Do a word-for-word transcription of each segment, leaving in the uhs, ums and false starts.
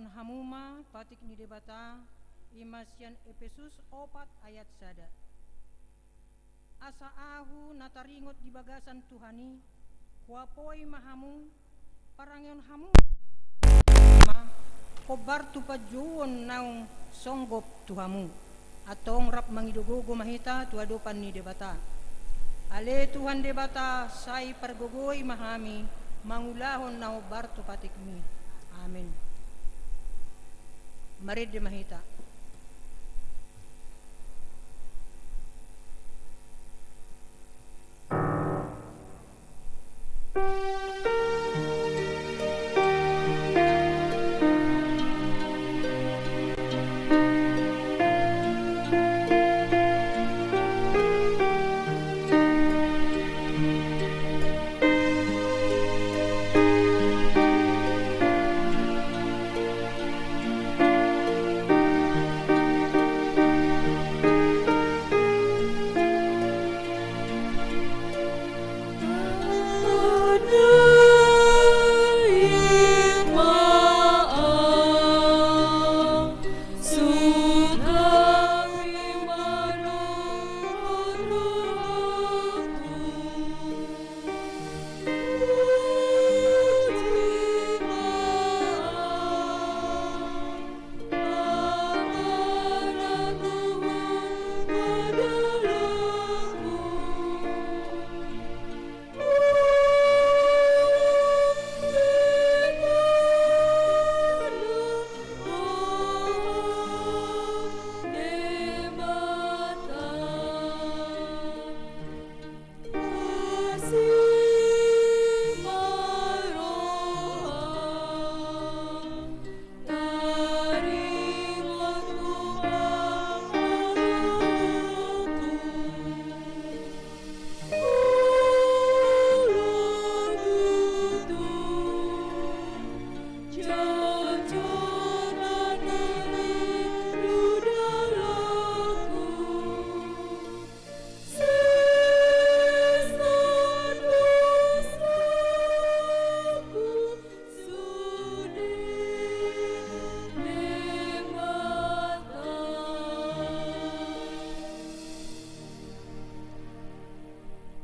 Hamu ma patik ni Debata, i ma sian Epesus opat ayat sada. Asa ahu na taringot di bagasan Tuhan i, huapoi ma hamu, parangehon hamu ma hombar tu panjouon naung songgop tu hamu. Antong rap mangido gogo ma hita tu adopan ni Debata. Ale Tuhan Debata, sai pargogoi ma hami mangulahon na hombar tu patikmi. Amen. Marende ma hita.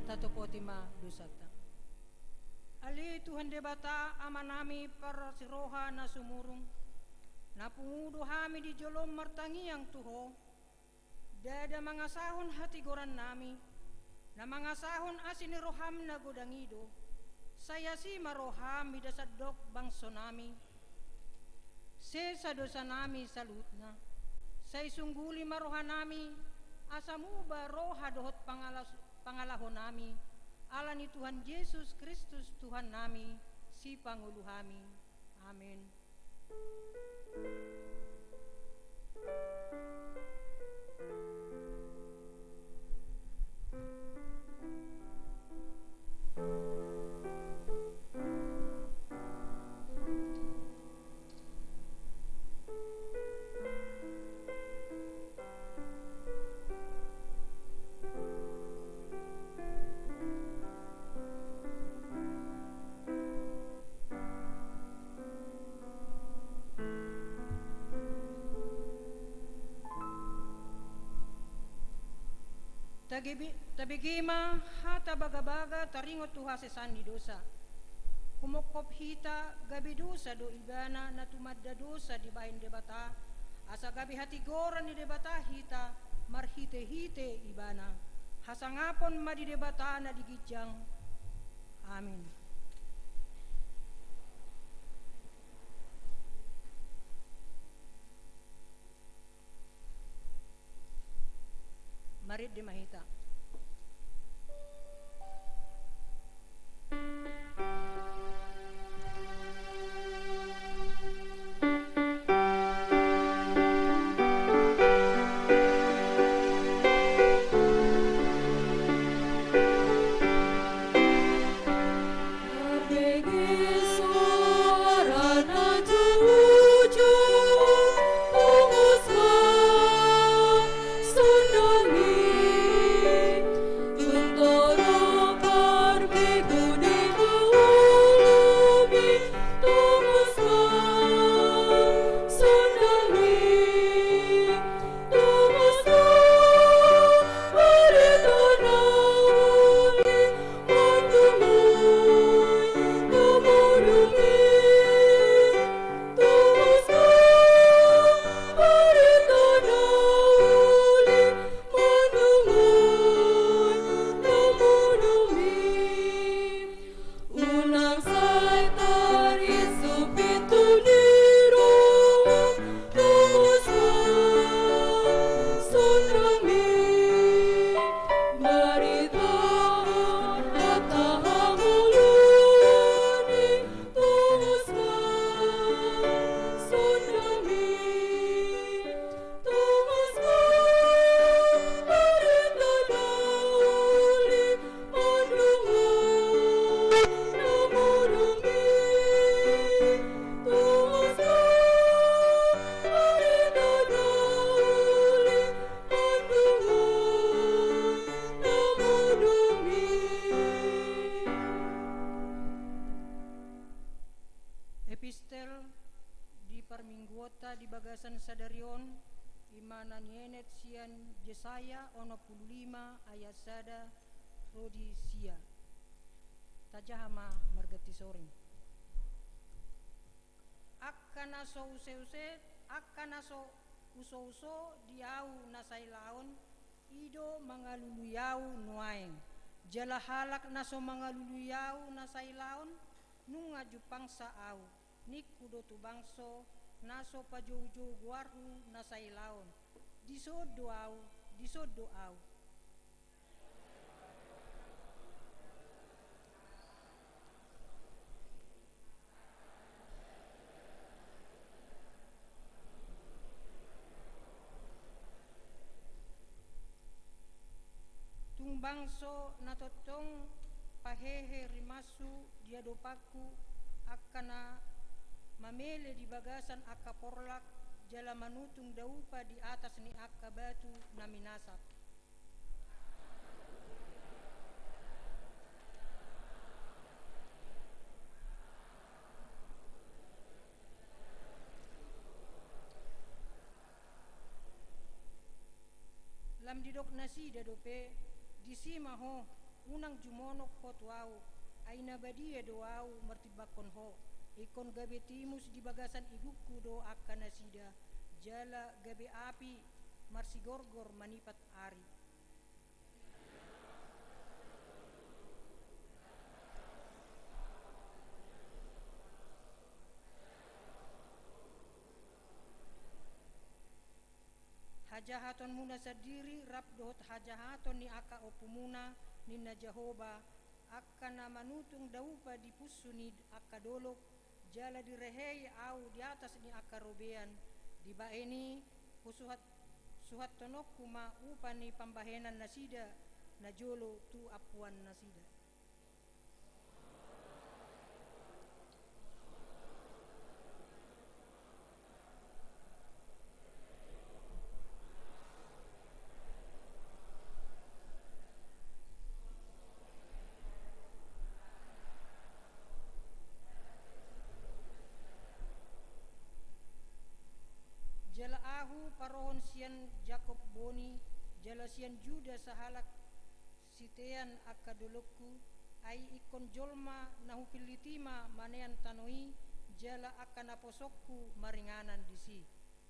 Tatopoti ma dosanta. Ale Tuhan Debata, Amanami parasiroha na sumurung, na pungu do hami di jolom martangiang tu Ho, ndada mangasahon hatigorannami, na mangasahon asi ni roham na godang i do. Sai asi ma roham mida sandok bangsonami. Sesa dosanami saluhutna. Sai sungguli ma rohanami, asa muba roha dohot pangala-, pangalahonami, ala ni Tuhan Jesus Kristus Tuhannami, Sipangolu hami. Amen. Tagebe-, tabege ma hata bagabaga taringot tu hasesaan ni dosa. Humophop hita, gabe dosa do ibana na tumanda dosa dibahen Debata, asa gabe hatigoran ni Debata hita marhitehite ibana. Hasangapon ma di Debata na di ginjang. Amin. Marende ma hita. sadari on, i ma na nienet sian Jesaya onom pulu lima ayat sada ro di sia. Tajaha ma marganti soring. Angka na so useuse, angka na so usouso di Ahu na sailaon, i do mangalului Ahu nuaeng. Jala halak na so mangalului Ahu na sailaon, nunga jumpangsa Ahu, ningku do tu bangso na so pajoujou goarhu na sailaon. Dison do Ahu, dison do Ahu. Tung bangso na tongtong pahehe rimashu di adopanku, angka na mamele di bagasan angka porlak, jala manutung daupa di atas ni angka batu na minasak. Lam didok nasida dope, disi ma ho, unang jumonok ho tu Ahu, ai na badia do Ahu martimbangkon ho, ingkon gabe timus di bagasan igungku do angka nasida, jala gabe api marsigorgor manipat ari. Hajahatonmuna sandiri rap dohot hajahaton ni angka ompumuna, ninna Jahowa, angka na manutung daupa di punsu ni angka dolok, jala direhei Ahu di atas ni angka robean, dibaen i husuhat, suhattononku ma upa ni pambahenan nasida najolo tu ampuan nasida. Jala Ahu parohon sian Jakob boni, jala sian Juda sahalak sitean angka dolokku, ai ingkon jolma na hupillit i ma manean tano i, jala angka naposongku maringanan disi.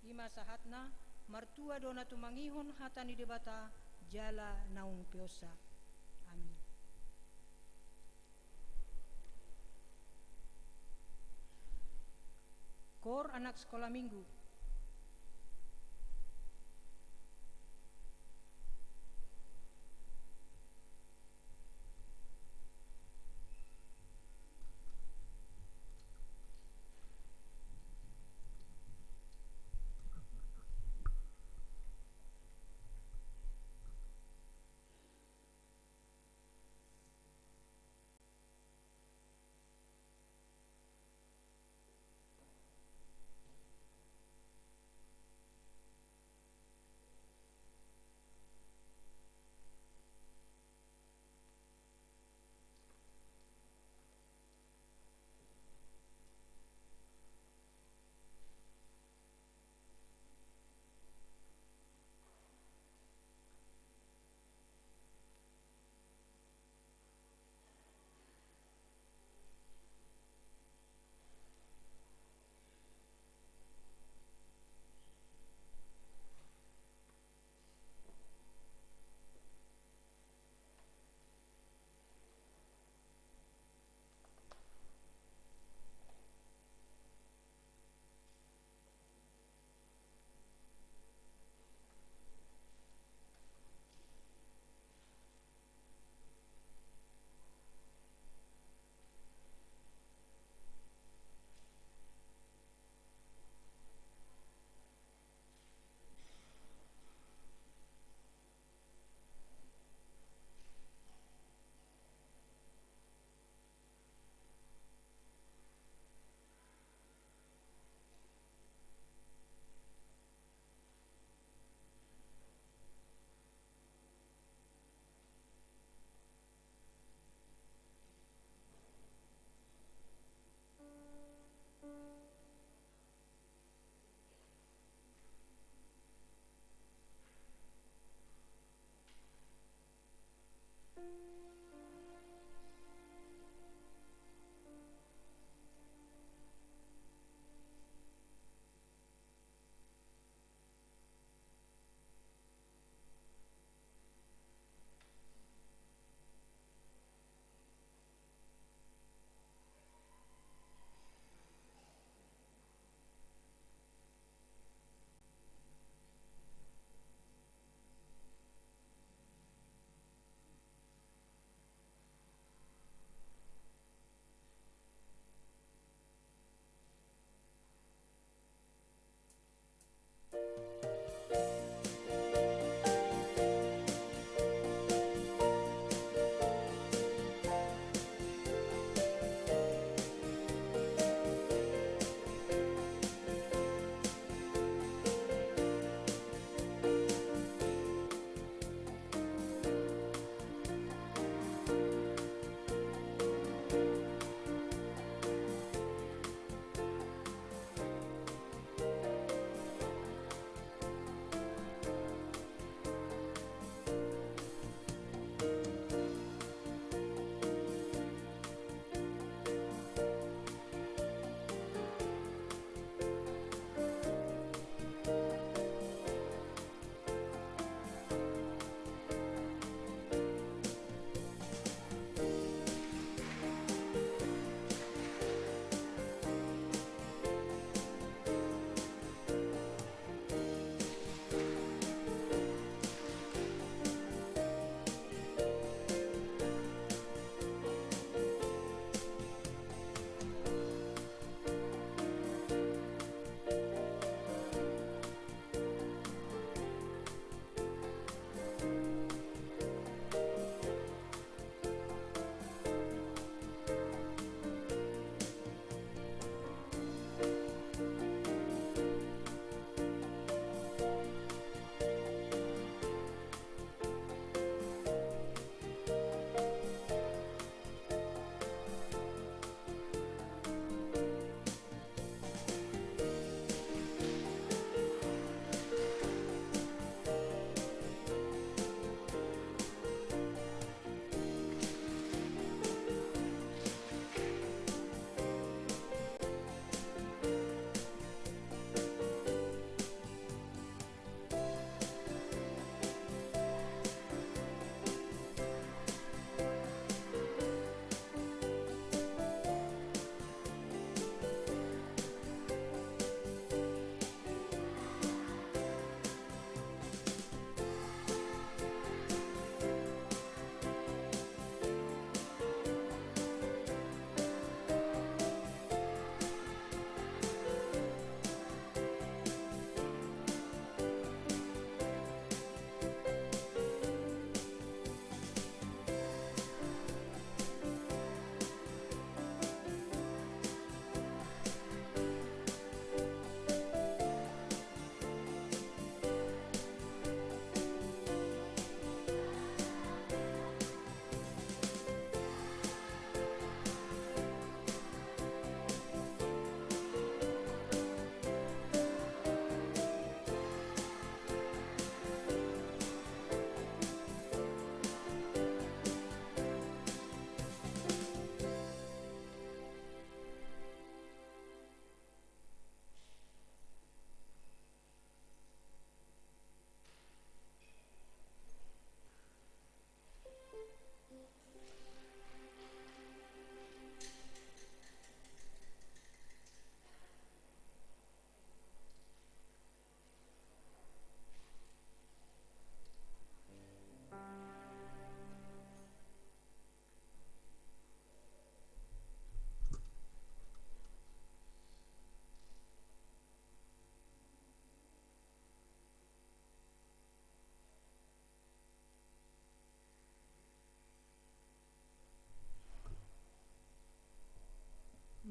I ma sahatna, martua do na tumangihon hata ni Debata, jala naung peonsa. Amin. Koor anak sekolah minggu.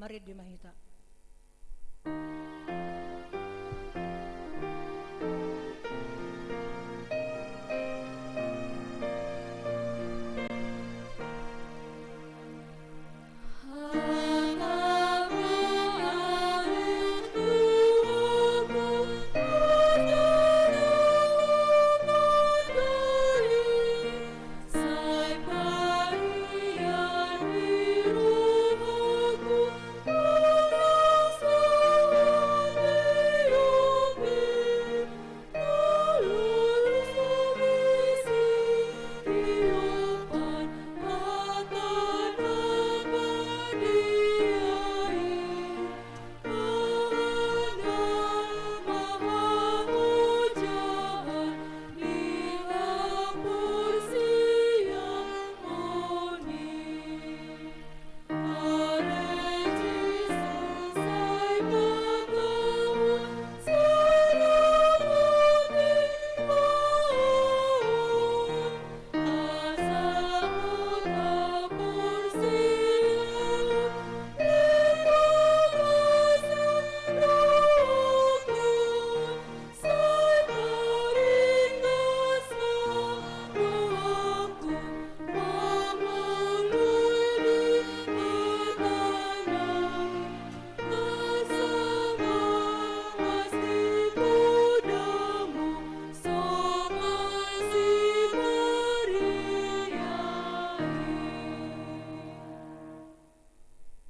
Marende ma hita.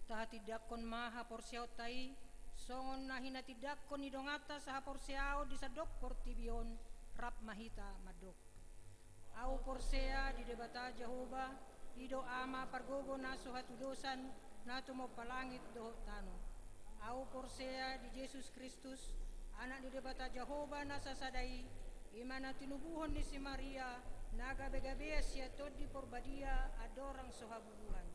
Tahatindangkon ma haporseaonta i, songon na hinatindangkon ni donganta sahaporseaon di sandok portibi on. Rap ma hita mandok. Ahu porsea di Debata Jahowa, i do Ama pargogo na so hatudosan, na tumompa langit dohot tano. Ahu porsea di Jesus Kristus, Anak ni Debata Jahowa na sasada i, i ma na tinubuhon ni si Maria, na gabegabean sian Tondi Porbadia andorang so habubuhan.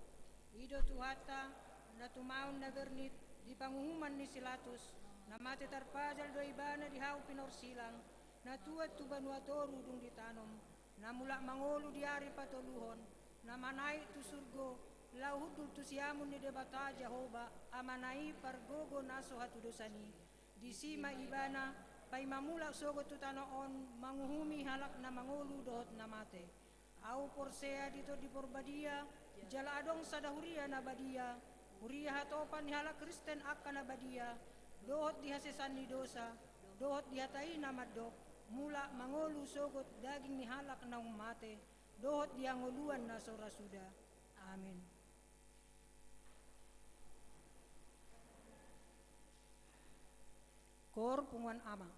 I do Tuhanta, na tumaon na bernit di panguhuman ni si Latus, na mate tarpajal do Ibana di hau pinorsilang, na tuat tu banua toru dung ditanom, na mulak mangolu di ari patoluhon, na manaek tu surgo, laho hundul tu siamun ni Debata Jahowa, Amana i pargogo na so hatudosan i. Disi ma Ibana, paima mulak sogot tu tano on, manguhumi halak na mangolu dohot na mate. Ahu porsea di Tondi Porbadia, jala adong sada huria na badia, huria hatopan ni halak Kristen angka na badia, dohot di hasesaan ni dosa, dohot di hata i na mandok, mulak mangolu sogot daging ni halak naung mate, dohot di hangoluan na so ra suda. Amin. Koor punguan Ama.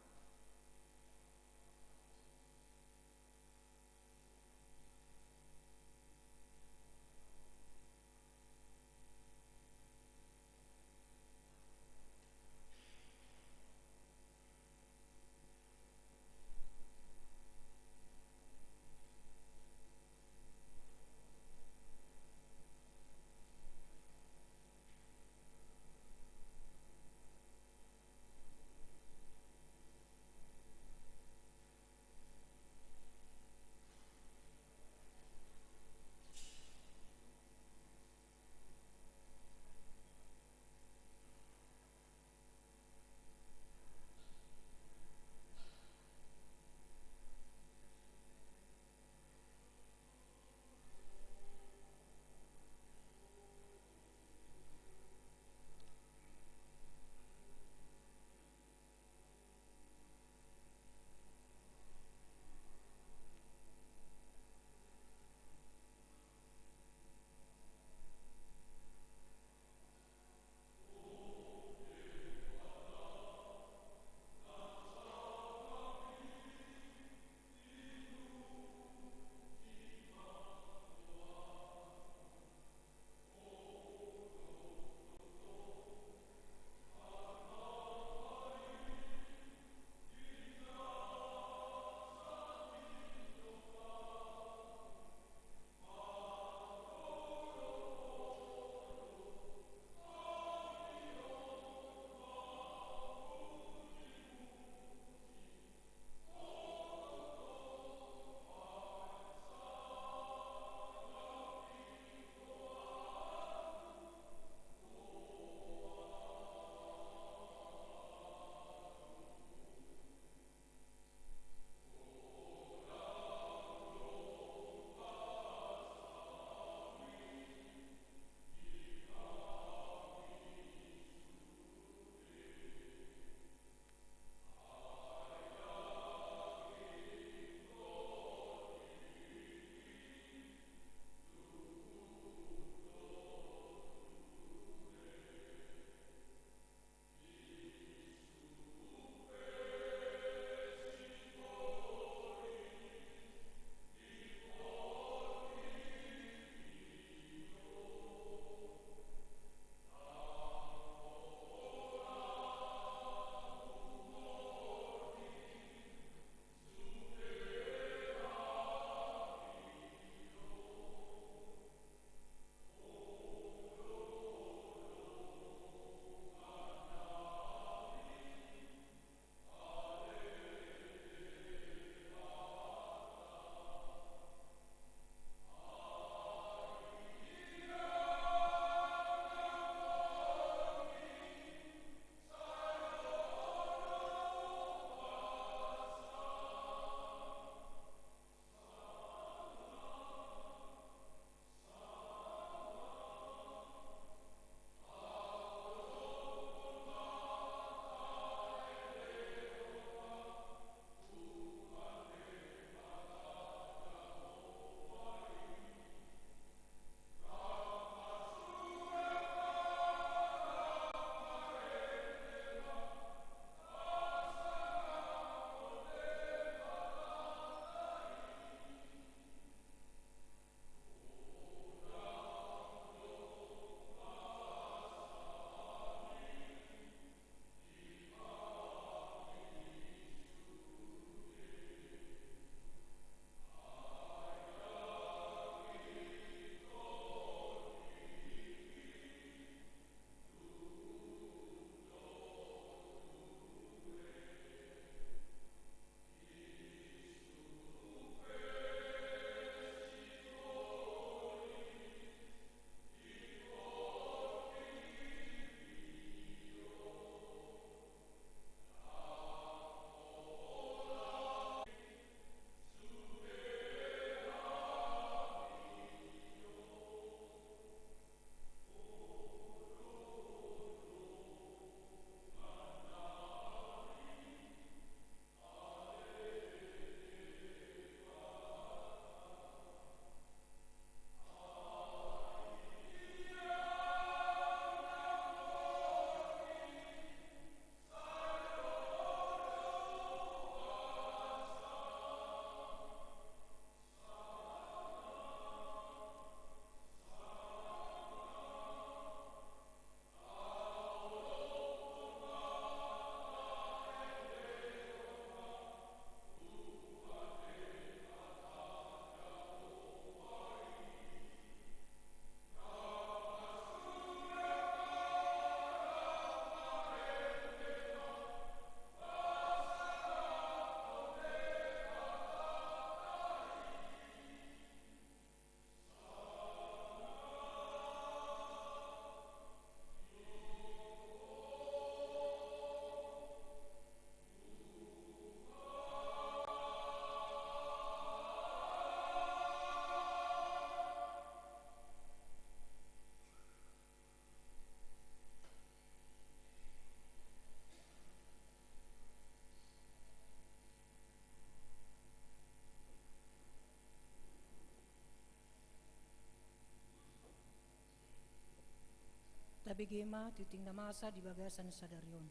Bege ma tingting na masa di bagasan sadari on.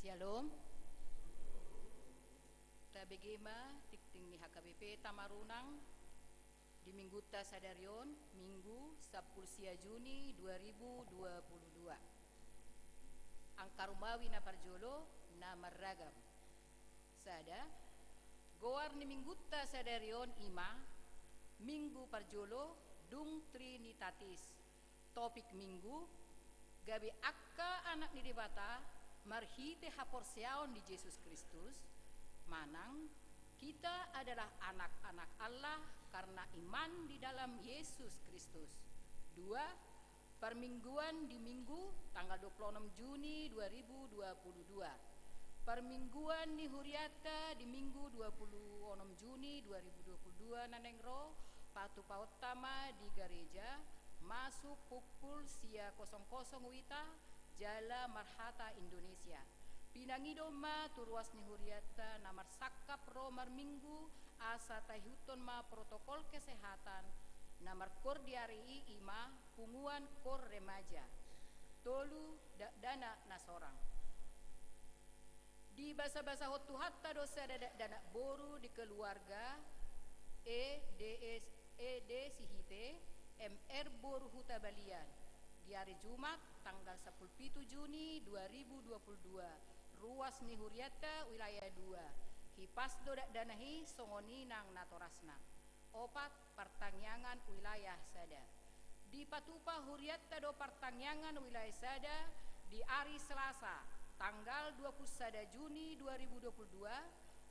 Syalom. Tabege ma tingting ni H K B P ta marunang di minggunta sadari on, Minggu sampulu sia Juni dua ribu dua puluh dua. Angka rumawi na parjolo na marragam. Sada, goar ni minggunta sadari on i ma Minggu parjolo dung Trinitatis. Topik Minggu, gabe angka anak ni Debata marhite haporseaon di Jesus Kristus, manang kita adalah anak-anak Allah karena iman di dalam Yesus Kristus. Dua, parmingguan di Minggu tanggal dua puluh enam Juni dua ribu dua puluh dua. Parmingguan ni hurianta di Minggu dua puluh enam Juni dua ribu dua puluh dua na naeng ro, patupaonta ma di gareja, masuk pukul sia kosong kosong wita, jala marhata Indonesia. Pinangido ma tu ruas ni hurianta na marsangkap ro marminggu, asa taihuthon ma protokol kesehatan, na markoor di ari i i ma punguan koor remaja. Tolu, dakdanak na sorang. Dibasabasahon Tuhanta do sada dakdanak boru di keluarga E D S, E D Sihite, M R boru Huta Balian, di ari Jumat tanggal sampulu pitu Juni dua ribu dua puluh dua, ruas ni hurianta wilayah dua. Hipas do dakdanak i songon i nang natorasna. Opat, partangiangan wilayah sada. Dipatupa hurianta do partangiangan wilayah sada di ari Selasa, tanggal dua puluh sada Juni dua ribu dua puluh dua,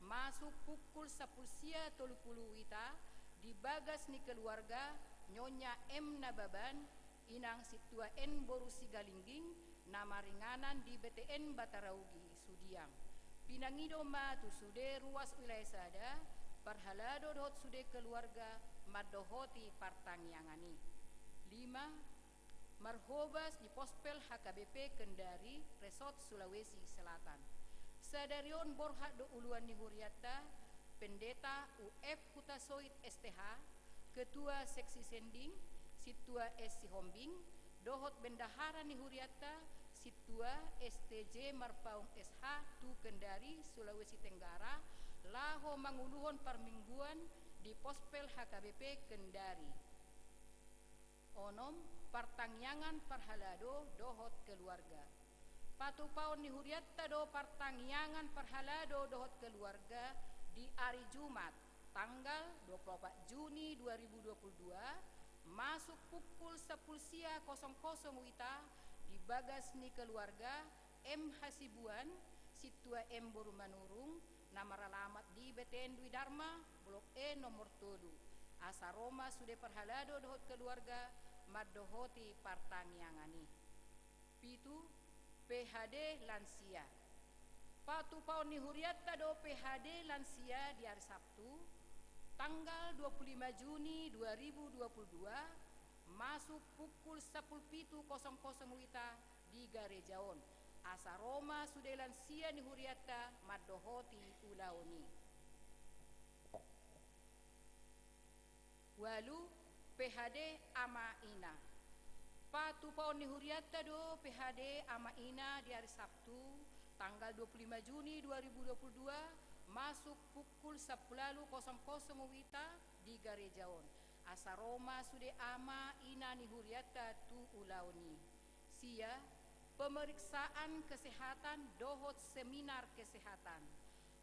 masuk pukul sampulu sia tolu puluh wita, di bagas ni keluarga Nyonya M Nababan, inang Sintua N boru Sigalingging, na maringanan di B T N Batara Ugi, Sudiang. Pinangido ma tu sude ruas wilayah sada, parhalado dohot sude keluarga mandohoti partangiangan i. Lima, marhobas di Pospel H K B P Kendari, Resort Sulawesi Selatan. Sadari on borhat do uluan ni hurianta, Pendeta U F Hutasoit S T H, Ketua Seksi Sending, Sintua S Sihombing, dohot bendahara ni hurianta, Sintua S T J Marpaung S H, tu Kendari, Sulawesi Tenggara, laho manguluhon parmingguan di Pospel H K B P Kendari. Onom, partangiangan parhalado dohot keluarga. Patupaon ni hurianta do partangiangan parhalado dohot keluarga di ari Jumat, tanggal dua puluh opat Juni dua ribu dua puluh dua, masuk pukul sampulu sia kosong kosong wita, di bagas ni keluarga M Hasibuan, Sintua M boru Manurung, na maralamat di B T N Dwi Darma, Blok E nomor tolu. Asa ro ma sude parhalado dohot keluarga mandohoti partangiangan i. Pitu, P H D lansia. Patupaon ni hurianta do P H D lansia di ari Sabtu, tanggal dua puluh lima Juni dua ribu dua puluh dua, masuk pukul sampulu pitu kosong kosong wita di gareja on. Asa ro ma sude lansia ni hurianta mandohoti ulaon i. Ualu, P H D ama ina. Patupaon ni hurianta do P H D ama ina di ari Sabtu, tanggal dua puluh lima Juni dua ribu dua puluh dua, masuk pukul sampulu ualu kosong kosong wita di gareja on. Asa ro ma sude ama ina ni hurianta tu ulaon i. Sia, pemeriksaan kesehatan dohot seminar kesehatan.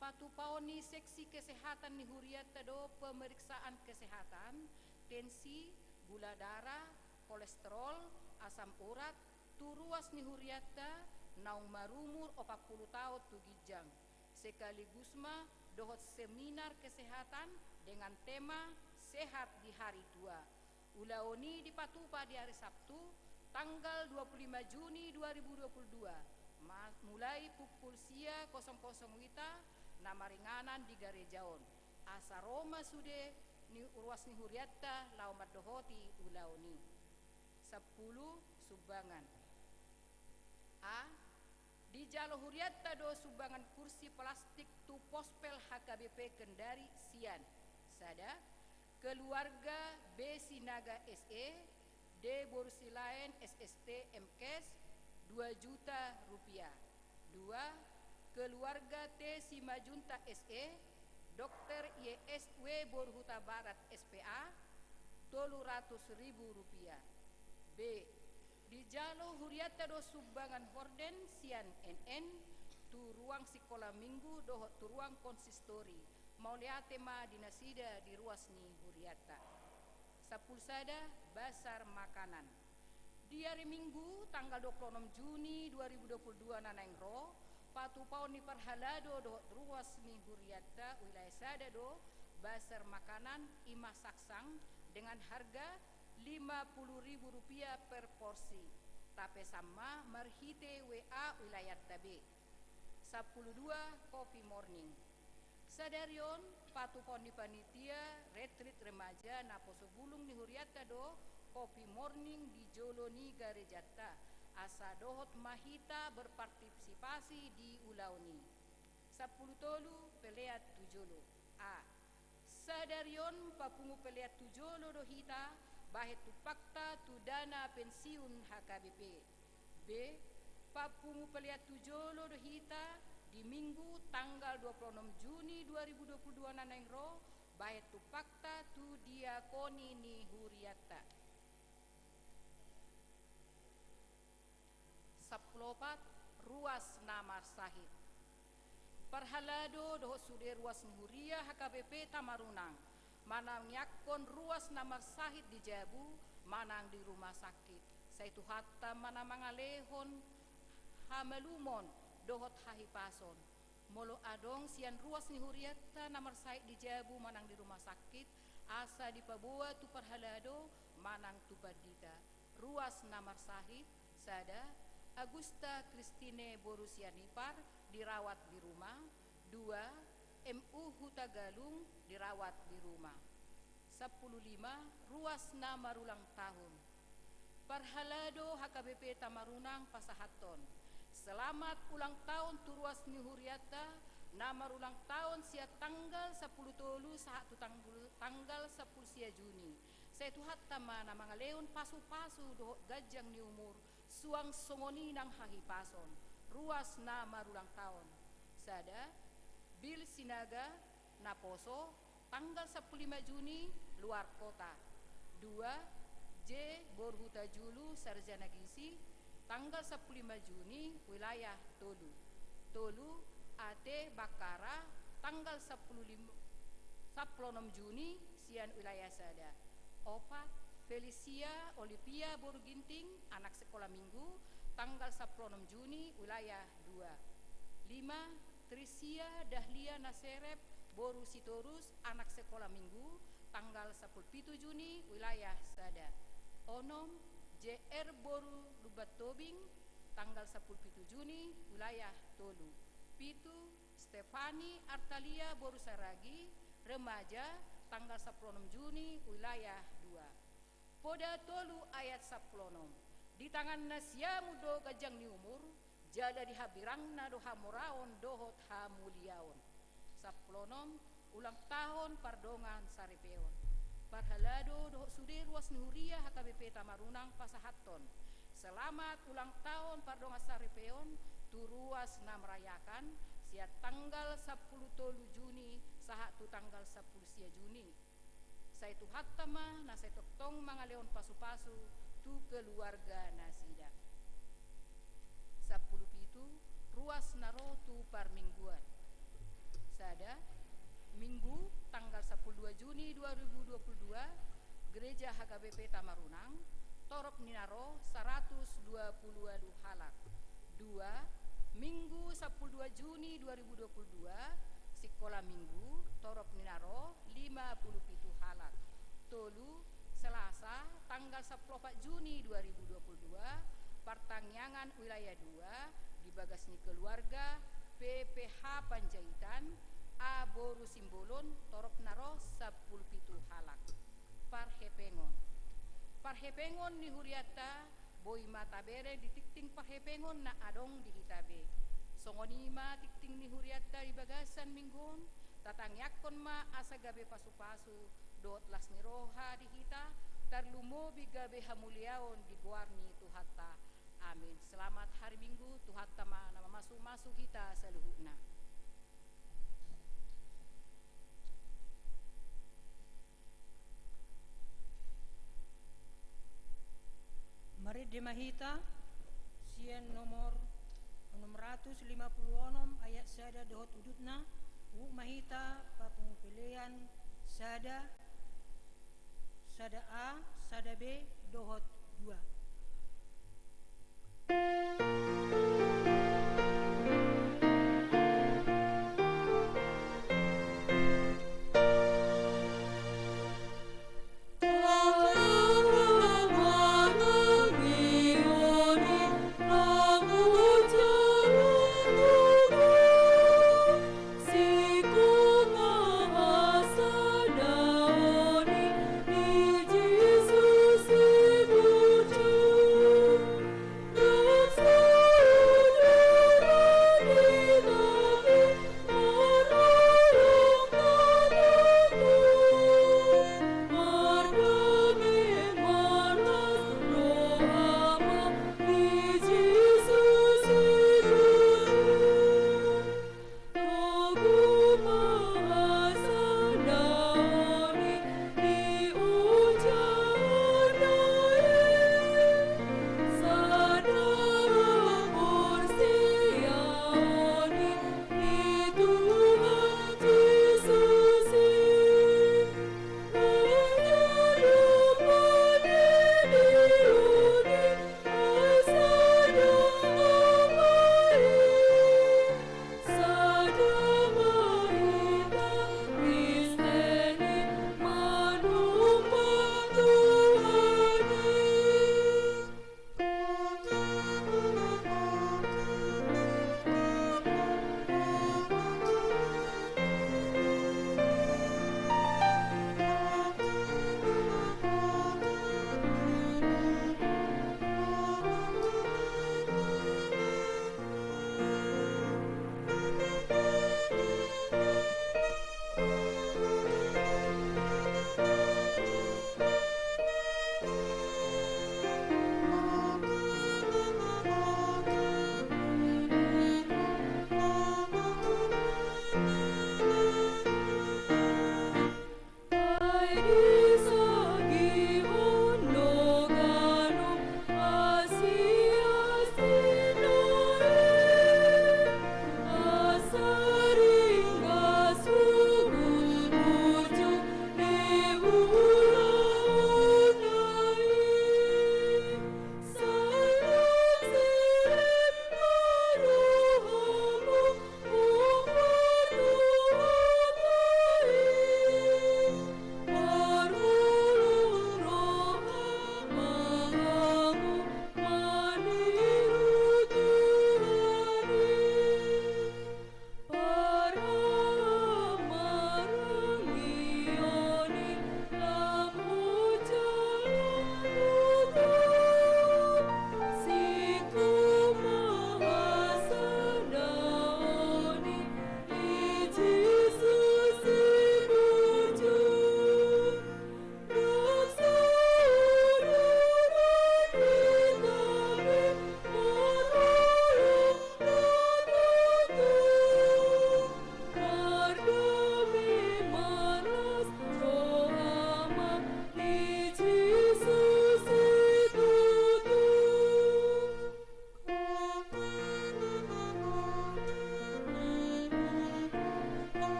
Patupaon ni seksi kesehatan ni hurianta do pemeriksaan kesehatan, tensi, gula darah, kolesterol, asam urat, tu ruas ni hurianta naung marumur opat pulu taon tu ginjang. Sekaligus ma dohot seminar kesehatan dengan tema Sehat di Hari Tua. Ulaon i dipatupa di ari Sabtu, tanggal dua puluh lima Juni dua ribu dua puluh dua, ma-, mulai pukul sia kosong kosong wita, na maringanan di gareja on. Asa ro ma sude ni ruas ni hurianta laho mandohoti ulaon i. Sampulu, sumbangan. A. Dijalo hurianta do sumbangan kursi plastik tu Pospel H K B P Kendari sian: sada, keluarga B Sinaga S E, D boru Silaen S S T M Kes, dua juta rupiah. Dua, keluarga T Simajuntak S E, dokter I E S W boru Hutabarat S P A, tolu ratus ribu rupiah. B. Dijalo hurianta do sumbangan horden sian N N tu ruang sikola minggu dohot tu ruang konsistori. Mauliate ma di nasida di ruas ni hurianta. Sampulu sada, basar makanan. Di ari Minggu tanggal dua pulu onom Juni dua ribu dua pulu dua na naeng ro, patupaon ni parhalado dohot ruas ni hurianta wilayah sada do basar makanan i ma saksang dengan harga lima puluh ribu rupiah per porsi. Tapesan ma marhite W A wilayahta be. Sampulu dua, coffee morning. Sadari on, patupaon ni panitia retreat remaja naposo bulung ni hurianta do coffee morning di jolo ni garejanta, asa dohot ma hita berpartisipasi di ulaon i. Sampulu tolu, pelean tu jolo. A. Sadari on papungu pelean tu jolo do hita, bahen tumpangta tu dana pensiun H K B P. B. Papungu pelean tu jolo do hita di Minggu tanggal dua pulu onom Juni dua ribu dua pulu dua na naeng ro, bahen tumpangta tu diakoni ni hurianta. Sampulu opat, ruas na marsahit. Parhalado dohot sude ruas ni huria H K B P Tamarunang, manangiangkon ruas na marsahit di jabu manang di rumah sakit, sai Tuhanta ma na mangalehon hamalumon dohot hahipason. Molo adong sian ruas ni hurianta na marsahit di jabu manang di rumah sakit, asa dipaboa tu parhalado manang tu pandita. Ruas na marsahit: sada, Agusta Christine boru Sianipar, dirawat di rumah. Dua, M U Hutagalung, dirawat di rumah. Sampulu lima, ruas na marulang tahun. Parhalado H K B P Tamarunang pasahathon selamat ulang tahun tu ruas ni hurianta na marulang tahun sian tanggal sampulu tolu sahat tu tanggul-, tanggal sampulu sia Juni. Sai Tuhanta ma na mangalehon pasupasu dohot ganjang ni umur, suang songon i nang hahipason. Ruas na marulang tahun. Sada, Bil Sinaga, naposo tanggal sampulu lima Juni, luar kota. Dua, J boru Hutajulu, sarjana gizi, tanggal sampulu lima Juni, wilayah tolu. Tolu, A T Bakara, tanggal sampulu lima, sampulu onom Juni, sian wilayah sada. Opat, Felicia Olivia boru Ginting, anak sekolah minggu, tanggal sampulu onom Juni, wilayah dua. Lima, Trisia Dahlia Naserep boru Sitorus, anak sekolah minggu, tanggal sampulu pitu Juni, wilayah sada. Onom, J R boru Lumban Tobing, tanggal sampulu pitu Juni, wilayah tolu. Pitu, Stefani Artalia boru Saragi, remaja, tanggal sampulu onom Juni, wilayah dua. Poda tolu ayat sampulu onom. Di tanganna siamun do ganjang ni umur, jala di hambirangna do hamoraon dohot hamuliaon. Sampulu onom, ulang tahun pardongan saripeon. Parhalado dohot sude ruas ni huria H K B P Tamarunang pasahathon selamat ulang tahun pardongan saripeon tu ruas na merayakan sian tanggal sampulu tolu Juni sahat tu tanggal sampulu sia Juni. Sai Tuhanta ma na sai tongtong mangalehon pasupasu tu keluarga nasida. Sampulu pitu, ruas na ro tu parmingguan. Sada, Minggu tanggal sampulu dua Juni dua ribu dua puluh dua, Gereja H K B P Tamarunang, torop ni na ro saratus dua puluh ualu halak. Dua, Minggu sampulu dua Juni dua ribu dua puluh dua, sikola minggu, torop ni na ro lima puluh pitu halak. Tolu, Selasa tanggal sampulu opat Juni dua ribu dua puluh dua, partangiangan wilayah dua di bagas ni keluarga P P H Panjaitan, A boru Simbolon, torop na ro sampulu pitu halak. Parhepengon. Parhepengon ni hurianta boi ma tabereng di tingting parhepengon na adong di hita be. Songon i ma tingting ni hurianta di bagasan minggu on, tatangiangkon ma asa gabe pasupasu dohot las ni roha di hita, tarlumobi gabe hamuliaon di goar ni Tuhanta. Amin. Selamat hari Minggu, Tuhanta ma na mamasumasu hita saluhutna. Marende ma hita sian nomor onom ratus lima pulu onom ayat sada dohot udutna, huhut ma hita papungu pelean sada, sada A, sada B, dohot dua.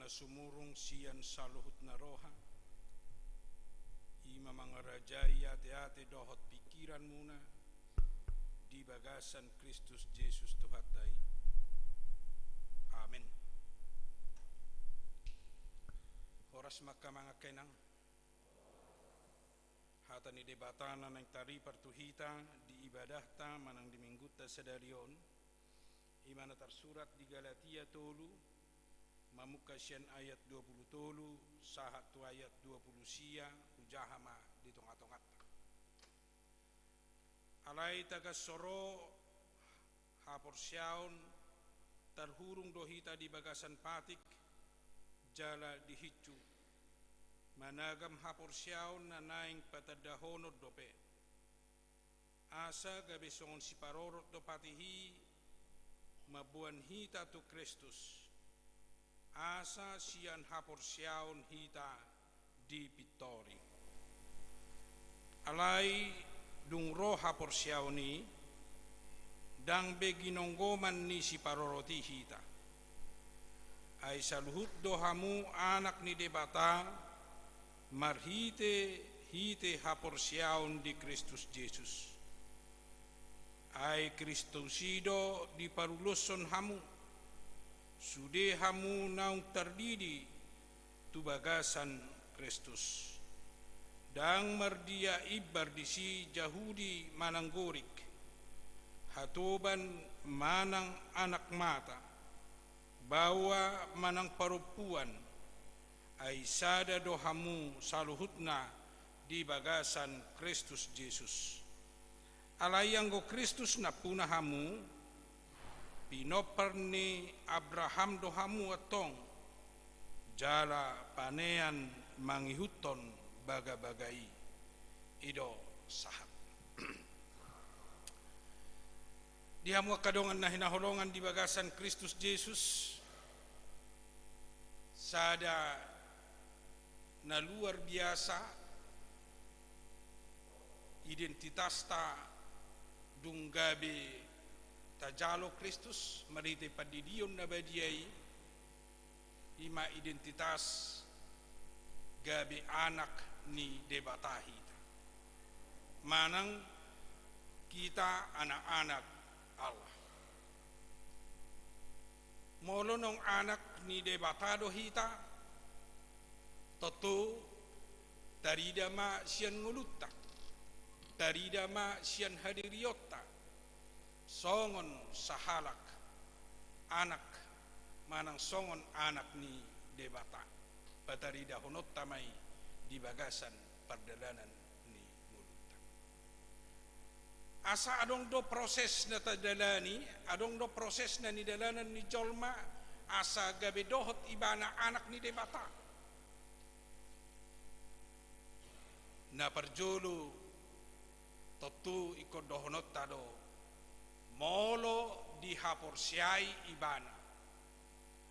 sumurung sian saluhutna roha, i ma mangarajai ateate dohot pingkiranmuna di bagasan Kristus Jesus Tuhanta i. Amen. Horas ma angka amang, angka inang. Hata ni Debata na naeng taripar tu hita di ibadahta manang di minggunta sadari on, i ma na tarsurat di Galatia tolu, mamungka sian ayat dua pulu tolu sahat tu ayat dua pulu sia, hujaha ma di tongatonganta. Alai tagan so ro haporseaon, tarhurung do hita di bagasan patik jala di hinju, managam haporseaon na naeng patandahonon dope. Asa gabe songon siparorot do patik i mamboan hita tu Kristus, asa sian haporseaon hita dipintori. Alai dung ro haporseaon i, ndang be ginonggoman ni siparorot i hita. Ai saluhut do hamu anak ni Debata marhitehite haporseaon di Kristus Jesus. Ai Kristus i do diparuloshon hamu, sude hamu naung tardidi tu bagasan Kristus. Ndang mardia imbar disi Jahudi manang Gorik, hatoban manang anak mata, baoa manang parompuan, ai sada do hamu saluhutna di bagasan Kristus Jesus. Alai anggo Kristus nampuna hamu, pinompar ni Abraham do hamu antong, jala panean mangihuthon bagabaga i. I do sahat. Di hamu angka dongan na hinaholongan di bagasan Kristus Jesus, sada na luar biasa identitasta dung gabe tajalo Kristus marhite pandidion na badia i, i ma identitas gabe anak ni Debata hita. Manang kita anak-anak Allah. Molo naung anak ni Debata do hita, tontu tarida ma sian ngolunta, tarida ma sian hadirionta, songon sahalak anak manang songon anak ni Debata. Pataridahononta ma i di bagasan pardalanan ni ngolunta. Asa adong do proses na tadalani, adong do proses na nidalanan ni jolma, asa gabe dohot ibana anak ni Debata. Na parjolo, tontu ingkon dohononta do, molo dihaporseai ibana,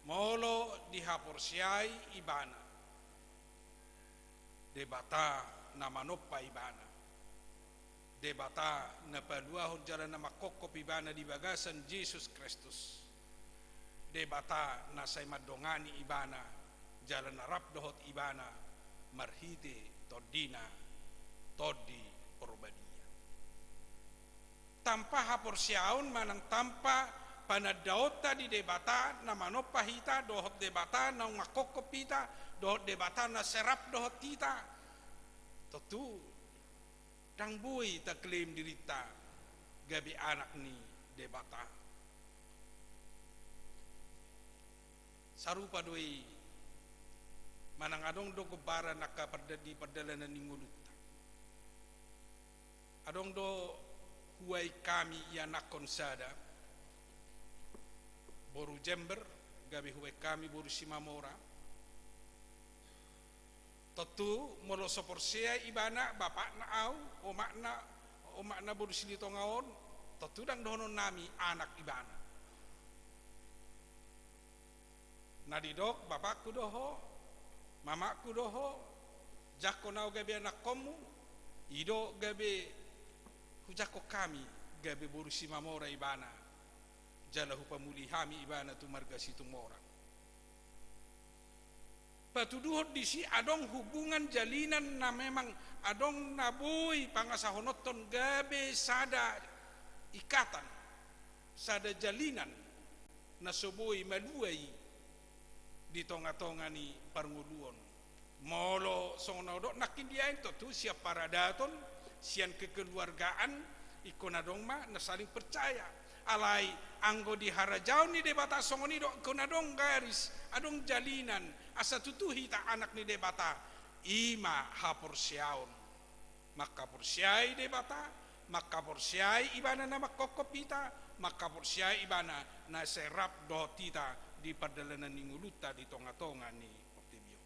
molo dihaporseai ibana, Debata na manompa ibana, Debata na paluahon jala na manghophop ibana di bagasan Jesus Kristus, Debata na sai mandongani ibana jala na rap dohot ibana marhite TondiNa, Tondi Porbadia. Tanpa haporseaon manang tanpa panandaonta di Debata na manompa hita dohot Debata naung manghophop hita dohot Debata na sai rap dohot hita, tontu ndang boi taklaim dirinta gabe anak ni Debata. Sarupa do i manang adong do gombaran angka parda-, di pardalanan ni ngolunta. Adong do huain hami ianakhon sada, boru Jember, gabe huain hami boru Simamora. Tontu molo so porsea ibana, bapakna au, omakna, omakna boru Silitonga on, tontu ndang dohonon nami anak ibana. Na didok bapakku do ho, mamakku do ho, jangkon au gabe anakhonmu, i do gabe hujangkon hami gabe boru Simamora ibana, jala hupamuli hami ibana tu marga Situmorang. Patuduhon disi adong hubungan jalinan na memang adong na boi pangasahononton gabe sada ikatan, sada jalinan na so boi malua i di tongatonga ni parngoluon. Molo songon na hudok nangkin diain tontu sian paradaton, sian kekeluargaan, ingkon adong ma na saling percaya. Alai anggo di harajaon ni Debata songon i do, ingkon adong garis, adong jalinan, asa tutu hita anak ni Debata, i ma haporseaon. Mangkaporseai Debata, mangkaporseai Ibana na mangkophop hita, mangkaporseai Ibana na sai rap dohot hita di pardalanan ni ngolunta di tongatonga ni portibi on.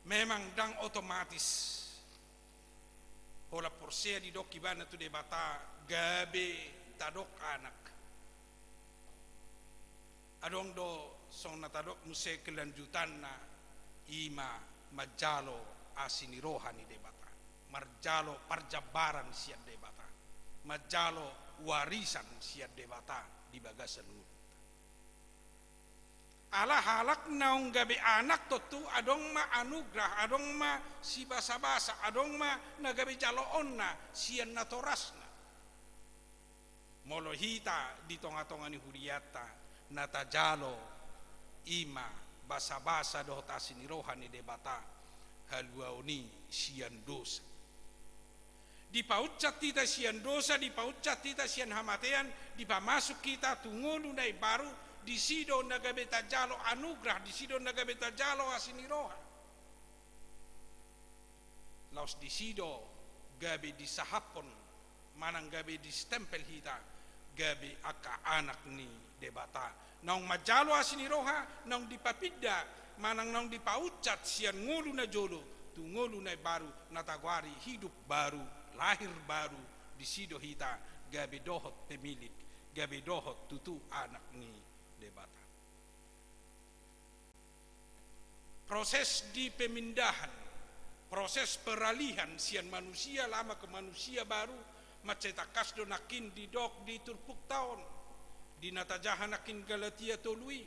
Memang ndang otomatis holan porsea didok ibana tu Debata gabe tadok anak. Adong do songon na tadok muse kelanjutanna, i ma manjalo asi ni roha ni Debata, manjalo parjambaran sian Debata, manjalo warisan sian Debata di bagasan ngolunta. Ala halak naung gabe anak tontu adong ma anugrah, adong ma sibasabasa, adong ma na gabe jaloonna sian natorasna. Molo hita di tongatonga ni hurianta na tajalo i ma basabasa dohot asi ni roha ni Debata, haluaon i sian dosa. Dipaunsat hita sian dosa, dipaunsat hita sian hamatean, dipamasuk hita tu ngolu na imbaru, disi do na gabe tajalo anugrah, disi do na gabe tajalo asi ni roha. Laos disi do gabe disahaphon manang gabe distempel hita gabe angka anak ni Debata. Naung manjalo asi ni roha, naung dipapinda manang naung dipaunsat sian ngolu na jolo tu ngolu na imbaru, na tagoari hidup baru, lahir baru, disi do hita gabe dohot pemilik, gabe dohot tutu anak ni Debata. Proses di pemindahan, proses peralihan sian manusia lama ke manusia baru, mansai tangkas do nangkin didok di turpukta on, di na tajaha nangkin Galatia tolu i,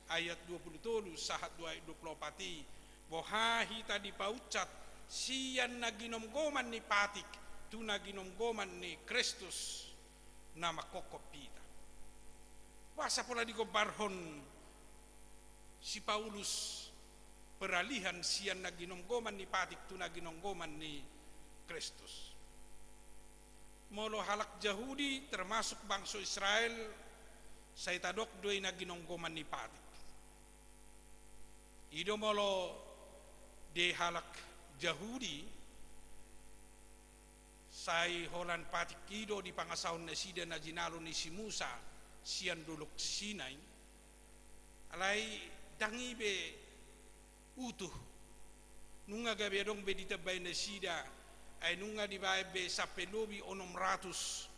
ayat dua pulu tolu sahat dua ayat dua pulu opat i, boha hita dipaunsat sian na ginomgoman ni patik tu na ginomgoman ni Kristus na mangkophop hita. Boasa pola digombarhon si Paulus peralihan sian na ginomgoman ni patik tu na ginomgoman ni Kristus? Molo halak Jahudi, termasuk bangso Israel, sai tadok do i na ginomgoman ni patik. I do molo di halak Jahudi, sai holan patik i do dipangasahon nasida na jinalo ni si Musa sian Dolok Sinai. Alai ndang i be utuh. Nunga gabe adong be ditambai nasida, ai nunga dibaen be sampe lobi onom ratus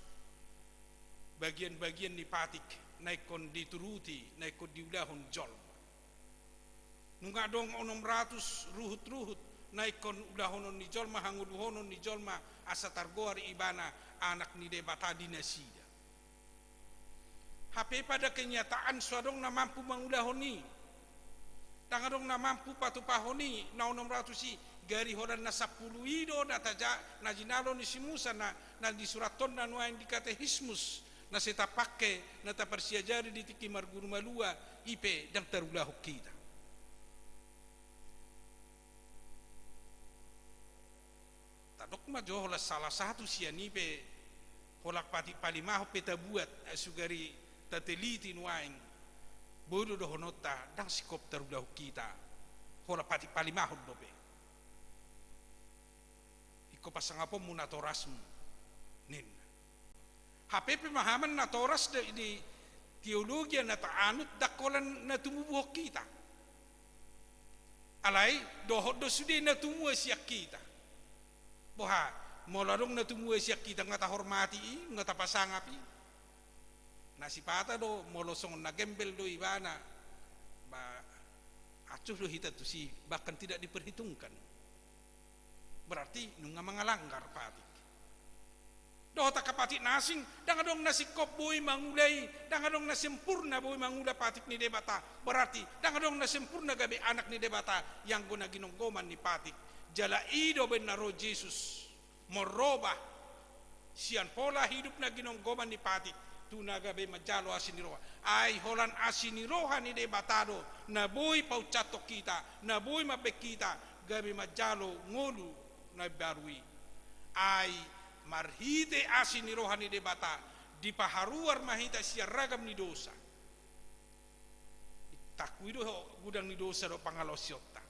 bagian-bagian ni patik na ingkon dituruti, na ingkon diulahon jolma. Nunga adong onom ratus ruhut-ruhut na ingkon ulahonon ni jolma, hangoluhonon ni jolma, asa targoar ibana anak ni Debata di nasida. Hape pada kenyataan so adong na mampu mangulahon i. Ndang adong na mampu patupahon i, na onom ratus i, gari holan na sampulu i do na taja-, na jinalo ni si Musa na, na disurathonna nuaeng di Katekismus, na sai tapangke, na taparsiajari di tingki marguru malua, i pe ndang tarulahon hita. Tadok ma jo holan salah satu sian i pe, holan patik palimahon pe tabuat, ai sugari tateliti nuaeng, boi do dohononta ndang singkop tarulahon hita, holan patik palimahon dope. Ingkon pasangaponmu natorasmu, ninna. Hape pemahaman natoras di, di teologia na taanut ndang holan na tumubuhon hita. Alai dohot do sude na tumua sian hita. Boha, molo adong na tumua sian hita, nga tahormati i, nga tapasangap i. Na sipata do, molo songon na gembel do ibana, ba, acuh do hita tusi, bahkan tidak diperhitungkan. Berarti nunga mangalanggar patik. Dohot angka patik na asing, ndang adong na singkop boi mangula i, ndang adong na sempurna boi mangula patik ni Debata. Berarti ndang adong na sempurna gabe anak ni Debata, ianggo na ginonggoman ni patik. Jala i do umbahen na ro Jesus, marrobah sian pola hidup na ginonggoman ni patik tu na gabe manjalo asi ni roha. Ai holan asi ni roha ni Debata do na boi paunsat hita, na boi mambahen hita gabe manjalo ngolu na imbaru i. Ai marhite asi ni roha ni Debata, dipaharuar ma hita sian ragam ni dosa. Tangkui do gudang ni dosa dohot pangalaosionta.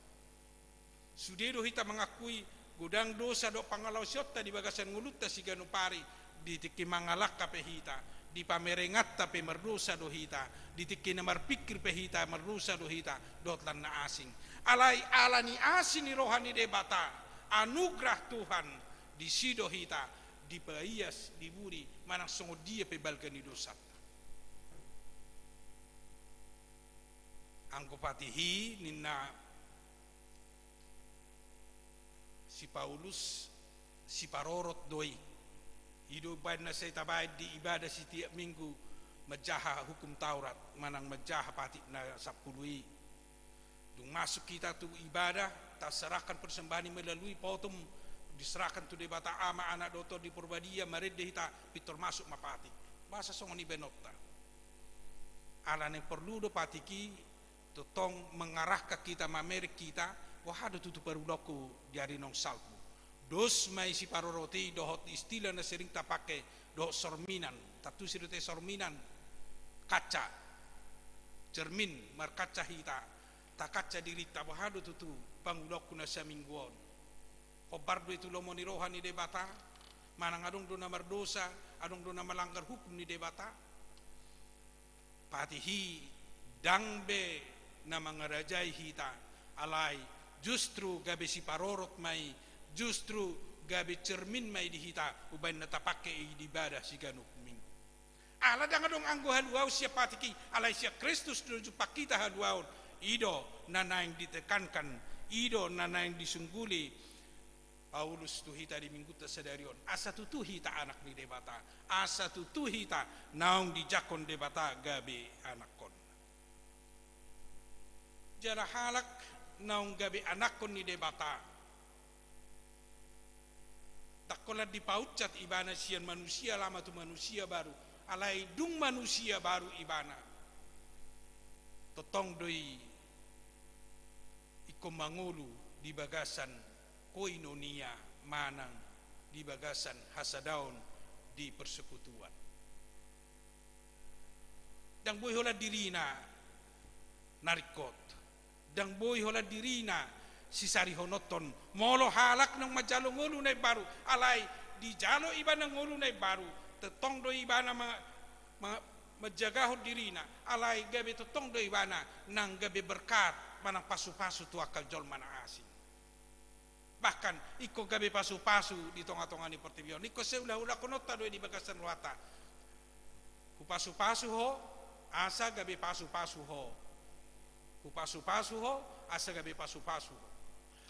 Sude do hita mangakui godang dosa dohot pangalaosionta di bagasan ngolunta siganup ari, di tingki mangalangka pe hita, di pamerenganta pe mardosa do hita, di tingki na marpingkir pe hita mardosa do hita, dohot lan na asing. Alai ala ni asi ni roha ni Debata, anugerah Tuhan, disi do hita dipaias, diburi, manang songon dia pe balga ni dosanta. Anggo patik i ninna si Paulus, siparorot do i. I do umbahen na sai tabaen di ibadah sitiap minggu manjaha hukum Taurat, manang manjaha patik na sampulu i. Dung masuk hita tu ibadah, taserahkan persembahan i melalui potum, diserahkan tu Debata Ama, Anak dohot Tondi Porbadia, marende hita, pintor masuk ma patik. Boasa songon i baenonta? Ala naeng porlu do patik i, tongtong mengarahkan hita, mamereng hita, boha do tutu parulaonku di ari naung salpu. Dos ma i siparorot i dohot istilah na sering tapake dohot sorminan, tantu sering do tahe sorminan, kaca, cermin, markaca hita, takaca dirinta, boha do tutu pangulaonku na saminggu on. Hombar do i tu lomo ni roha ni Debata, manang adong do na mardosa, adong do na malanggar hukum ni Debata. Patik i ndang be na mangarajai hita, alai justru gabe siparorot ma i, justru gabe cermin ma i di hita, umbahen na tapake i di ibadah siganup minggu. Ala ndang adong anggo haluaon sian patik i, alai sian Kristus do jumpang hita haluaon. I do na naeng ditekankan, i do na naeng disungguli Paulus tu hita di minggunta sadari on, asa tutu hita anak ni Debata, asa tutu hita naung dijangkon Debata gabe anakkon. Jala halak naung gabe anakkon ni Debata, ndang holan dipaunsat ibana sian manusia lama tu manusia baru, alai dung manusia baru ibana, tongtong do i ingkon mangolu di bagasan koinonia manang di bagasan hasadaon di persekutuan. Ndang boi holan dirina na ringkot, ndang boi holan dirina sisarihononhon. Molo halak naung manjalo ngolu na imbaru, alai dijalo ibana ngolu na imbaru, tongtong do ibana ma-, ma-, manjagahon dirina, alai gabe tongtong do ibana nang gabe berkat manang pasupasu tu angka jolma na asing. Bahkan ingkon gabe pasupasu di tongatonga ni portibi on. Ingkon siulahulahononta do i di bagasan rohanta. Hupasupasu ho, asa gabe pasupasu ho. Hupasupasu ho, asa gabe pasupasu ho.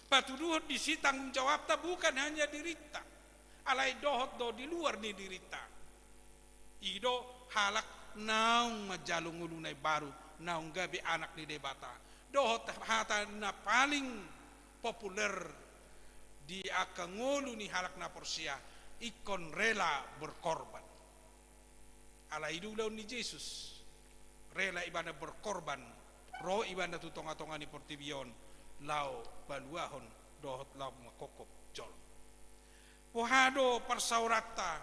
Patuduhon disi tanggung jawabta bukan hanya dirinta, alai dohot do di luar ni dirinta. I do halak naung manjalo ngolu na imbaru, naung gabe anak ni Debata. Dohot hata na paling populer di angka ngolu ni halak na porsea, ingkon rela berkorban. Alai i do ulaon ni Jesus, rela ibana berkorban, ro ibana tu tongatonga ni portibi on, laho paluahon dohot laho manghophop jolma. Boha do parsaoranta,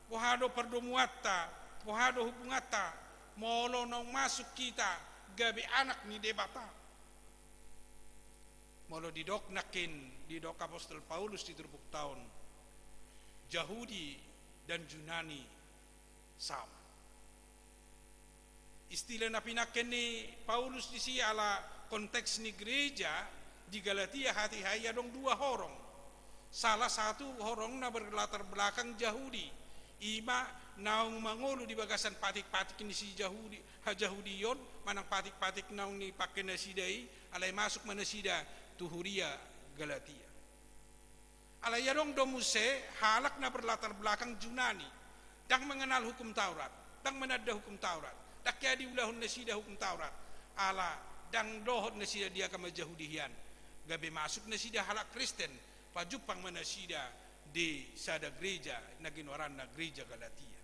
boha do pardomuanta, boha do hubunganta, molo naung masuk hita gabe anak ni Debata? Molo didok nangkin, didok apostel Paulus di turpukta on, Jahudi dan Junani sama. Istilah na pinangke ni Paulus disi ala konteks ni gereja di Galatia hatiha i adong dua horong. Salah satu horong na berlatar belakang Jahudi, i ma naung mangolu di bagasan patik-patik ni si Jahudi, hajahudion, manang patik-patik naung nipangke nasida i, alai masuk ma nasida tu huria Galatia. Alai adong do muse halak na berlatar belakang Junani, ndang mengenal hukum Taurat, ndang mananda hukum Taurat, ndang hea diulahon nasida hukum Taurat, ala ndang dohot nasida di agama Jahudi hian, gabe masuk nasida halak Kristen, pajumpang ma nasida di sada gereja na ginoaranna Gereja Galatia.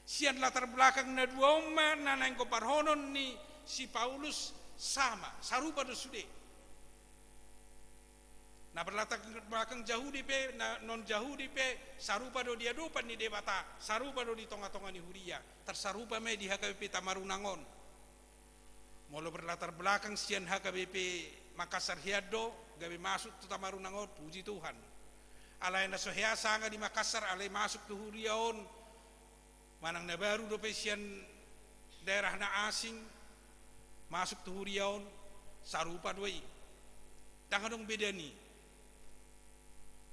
Sian latar belakang na dua on ma na naeng gombarhonon ni si Paulus sama, sarupa do sude. Na berlatar belakang Jahudi pe, na non Jahudi pe, sarupa do di adopan ni Debata, sarupa do di tonga-tonga ni huria, tarsarupa ma i di H K B P Tamarunang on. Molo berlatar belakang sian H K B P Makassar hian do, gabe masuk tu Tamarunang on, puji Tuhan. Alai na so hea sanga di Makassar, alai masuk tu huria on, manang na baru dope sian daerah na asing, masuk tu huria on, sarupa do i. Ndang adong beda ni.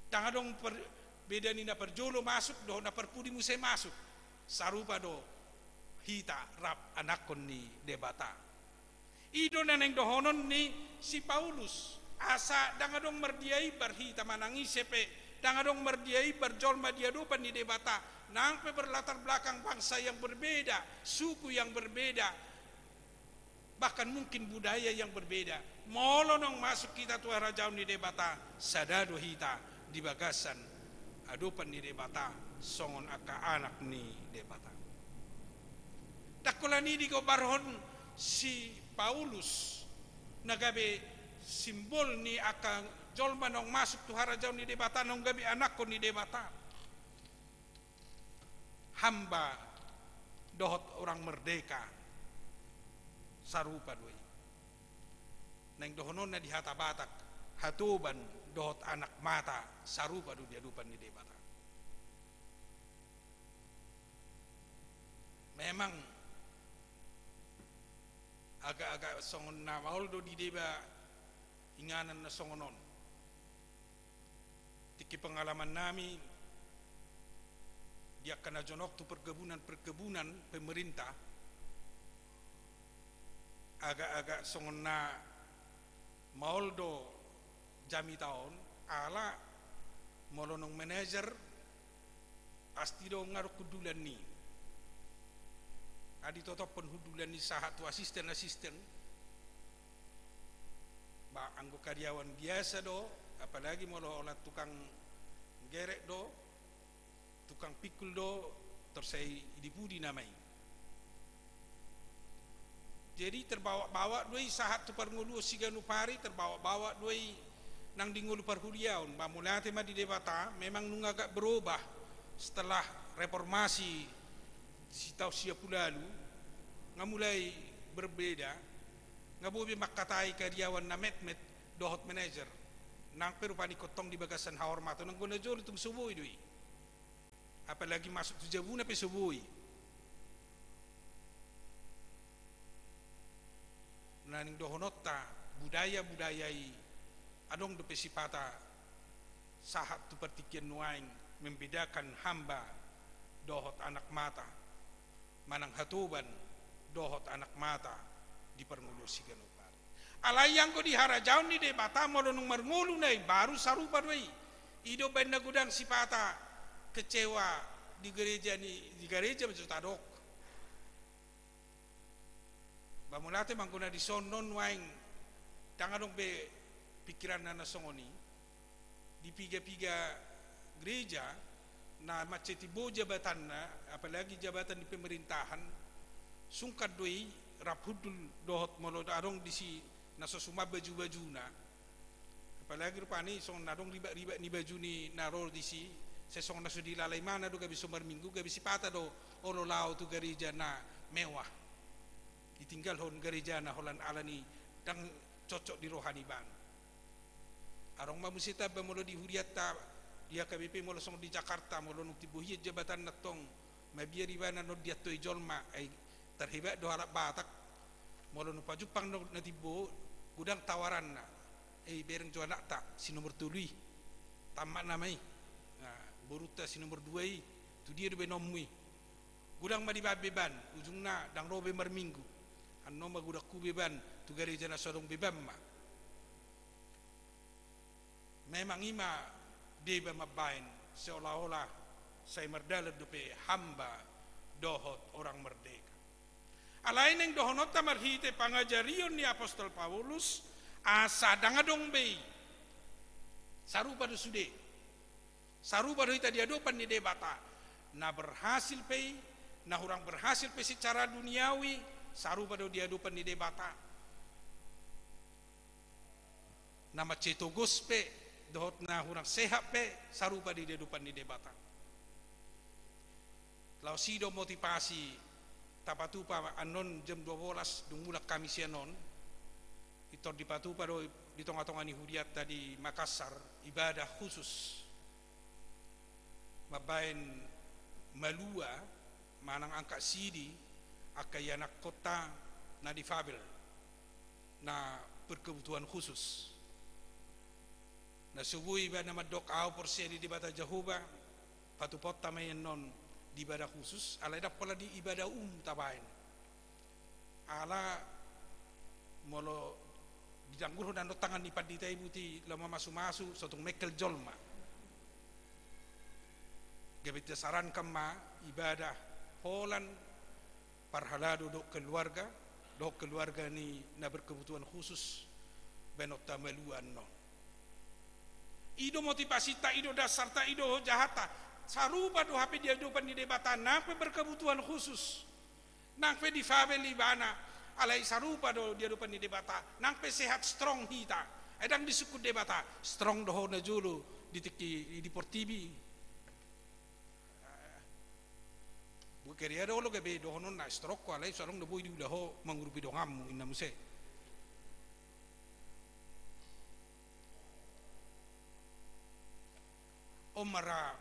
Ndang adong per-, beda ni na parjolo masuk dohot na parpudi muse masuk. Sarupa do hita rap anakkon ni Debata. I do na naeng dohonon ni si Paulus, asa ndang adong mardia imbar hita manang ise pe, ndang adong mardia imbar jolma di adopan ni Debata, nang pe berlatar belakang bangsa yang berbeda, suku yang berbeda, bahkan mungkin budaya yang berbeda. Molo naung masuk hita tu harajaon ni Debata, sada do hita di bagasan adopan ni Debata songon angka anak ni Debata. Ndang holan i digombarhon si Paulus na gabe simbol ni angka jolma naung masuk tu harajaon ni Debata, naung gabe anakkon ni Debata. Hamba dohot orang merdeka, sarupa do i. Naeng dohononna di hata Batak, hatoban dohot anak mata, sarupa do di adopan ni Debata. Memang agak-agak songon na maol do dideba inganan na songon on. Tingki pengalaman nami di angka na jonok tu perkebunan-perkebunan pemerintah, agak-agak songon na maol do jamita on, ala molo naung manajer, pasti do ngadong hundulan ni. Adi totophon hundulan ni sahat tu asisten-asisten. Ba, anggo karyawan biasa do, apalagi molo holan tukang gerek do, tukang pikul do, torsai di pudi nama i. Jadi terbawa-bawa do i sahat tu parngoluon siganup ari, terbawa-bawa do i nang di ngolu parhuriaon. Ba, mauliate ma di Debata, memang nunga agak berubah setelah reformasi si taon sia pulu ualu, nga mulai berbeda, nga boi be mangkatai karyawan na metmet dohot manajer. Nang pe rupani ingkon tong di bagasan hahormaton, anggo na jolo tung so boi do i. Apalagi masuk tu jabuna pe so boi. Na naeng dohononta, budaya-budaya i adong dope sipata sahat tu partingkian nuaeng membedakan hamba dohot anak mata, manang hatoban dohot anak mata di parngoluon siganup ari. Alai anggo di harajaon ni Debata molo naung marngolu na i baru sarupa do i. I do baen na godang sipata kecewa di gareja ni, di gareja ma jo tadok. Ba, mauliate ma anggo na dison on nuaeng ndang adong be pikiranna na songon i. Di piga-piga gereja na mansai timbo jabatanna, apalagi jabatan di pemerintahan, sungkan do i rap hundul dohot molo adong disi na so suman baju-bajuna. Apalagi rupani songon na adong ribak-ribak ni baju ni na ro disi, sai songon na so dilala imana do, gabe so marminggu, gabe sipata do olo laho tu gareja na mewah. Ditinggalhon garejana holan alani ndang cocok di roha ni ibana. Adong ma muse tamba molo di hurianta di H K B P, molo songon di Jakarta, molo naung timbo hian jabatanna antong, mabiar ibana non diantoi jolma, ai tarhebat do halak Batak. Molo naung pajumpang na, na timbo, godang tawaranna. Eh, bereng jo anakta si nomor tolu i, tamat nama i. Nah, borunta si nomor dua i, tu dia do baenonmu i? Godang ma dibaen beban, ujungna ndang ro be marminggu. Annon ma godangku beban, tu gareja na so adong beban ma. Memang i ma deba mambaen, seolah-olah sai mardalan dope hamba dohot orang merdeka. Alai naeng dohononta marhite pangajarion ni apostel Paulus, asa ndang adong be i. Sarupa do sude. Sarupa do hita di adopan ni Debata. Na berhasil pe i, na hurang berhasil pe secara duniawi, sarupa do di adopan ni Debata. Na mansai togos pe, dohot na hurang sehat pe, sarupa do di adopan ni Debata. Laos i do motivasi tapatupa annon jam dua bolas dung mulak hami sian on, pintor dipatupa do di tonga-tonga ni hurianta di Makassar, ibadah khusus. Mambaen malua manang angka sidi angka ianakkonta na difabel, na berkebutuhan khusus. Na so boi ibana mandok ahu porsea di Debata Jahowa, patupaonta ma i annon di ibadah khusus, alai ndang pola di ibadah umum tabaen. Ala molo didanggurhon annon tangan ni pandita i, buti laho mamasu-masu, so tung mengkel jolma. Gabe tasarankan ma ibadah holan parhalado dohot keluarga, dohot keluarga ni na berkebutuhan khusus, baenonta malua annon. I do motivasinta, i do dasarta, i do jahatta. Sarupa do hape di adopan ni Debata, nang pe berkebutuhan khusus, nang pe difabel ibana, alai sarupa do di adopan ni Debata, nang pe sehat, strong hita. Ai ndang disungkun Debata, strong do ho najolo di tingki, di portibi. Boi kerea do olo gabe dohononna strong ho, alai so adong do boi diula ho mangurupi donganmu, inna muse. On ma ra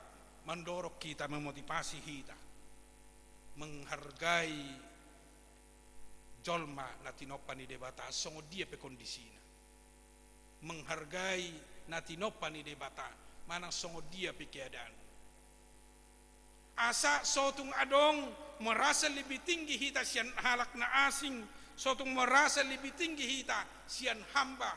mandorong hita, memotivasi hita menghargai jolma na tinompa ni Debata songon dia pe kondisina. Menghargai na tinompa ni Debata manang songon dia pe keadaan. Asa so tung adong merasa lebih tinggi hita sian halak na asing, so tung merasa lebih tinggi hita sian hamba.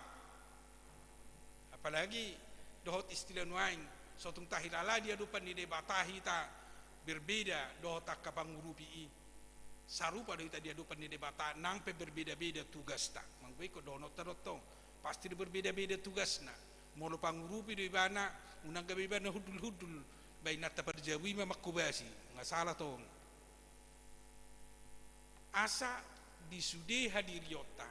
Apalagi dohot istilah nuaeng, so tung tahilala di adopan ni Debata hita berbeda dohot angka pangurupi i. Sarupa do hita di adopan ni Debata, nang pe berbeda-beda tugasta. Manggoiko dohononta do tong, pasti do berbeda-beda tugasna. Molo pangurupi do ibana, unang gabe ibana hundul-hundul, bainanta parjabu i ma manghobasi, nga sala tong. Asa di sude hadirionta,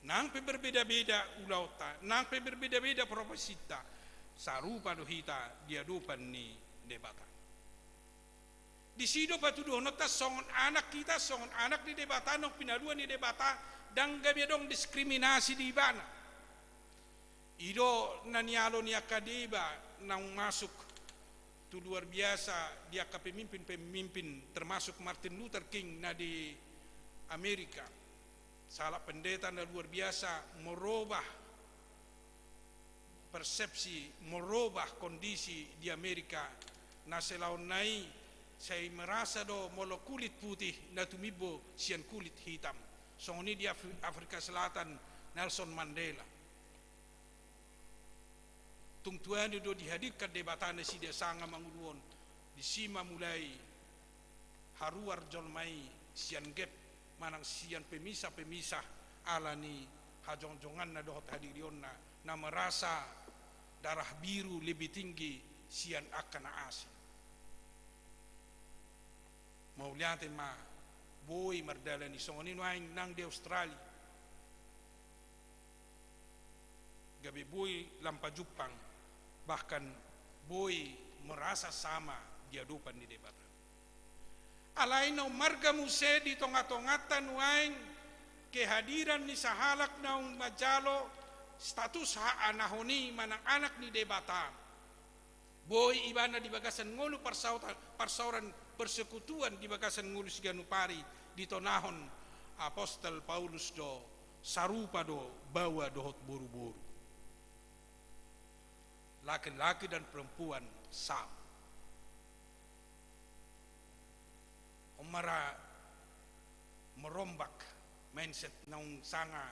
nang pe berbeda-beda ulaonta, nang pe berbeda-beda profesinta, sarupa do hita di adopan ni Debata. Disi do patuduhononta songon anak hita, songon anak ni Debata, naung pinalua ni Debata, ndang gabe adong diskriminasi di ibana. I do na nialo ni angka deba naung masuk tu luar biasa di angka pemimpin-pemimpin, termasuk Martin Luther King na di Amerika. Sahalak pendeta na luar biasa merubah persepsi, merubah kondisi di Amerika, na selaonna i sai merasa do molo kulit putih na tumimbo sian kulit hitam. Songon i di Af-, Afrika Selatan, Nelson Mandela. Tung tuani do dihadirkan Debata nasida sanga mangolu on, disi ma mulai haruar jolma i sian gap manang sian pemisah-pemisah ala ni hajongjonganna dohot hadirionna, na merasa darah biru lebih tinggi sian angka na asing. Mauliate ma, boi mardalan i. Songon i nuaeng nang di Australia. Gabe boi lam pajumpang, bahkan boi merasa sama di adopan ni Debata. Alai naung marga muse di tonga-tonganta nuaeng kehadiran ni sahalak naung manjalo status haanahon i manang anak ni Debata. Boi ibana di bagasan ngolu parsauta-, parsaoran persekutuan di bagasan ngolu siganup ari ditonahon apostel Paulus do, sarupa do baoa dohot boruboru. Laki-laki dan perempuan sama. On ma ra merombak mindset naung sanga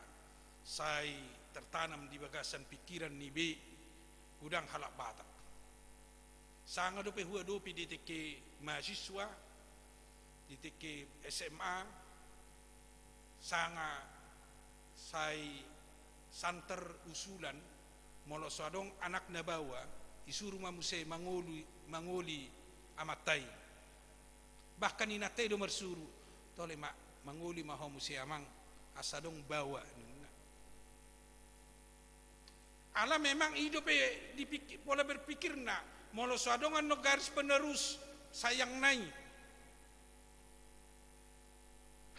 sai tertanam di bagasan pikiran ni be godang halak Batak. Sanga dope huadopi di tingki mahasiswa, di tingki S M A, sanga sai santer usulan, molo so adong anakna baoa, isuru ma muse mangoli, mangoli amanta i. Bahkan inanta i do marsuru, tole ma, mangoli ma ho muse amang, asa adong baoa, ninna. Ala memang i dope di pik-, pola berpikirna, molo so adong annon garis penerus sayangna i.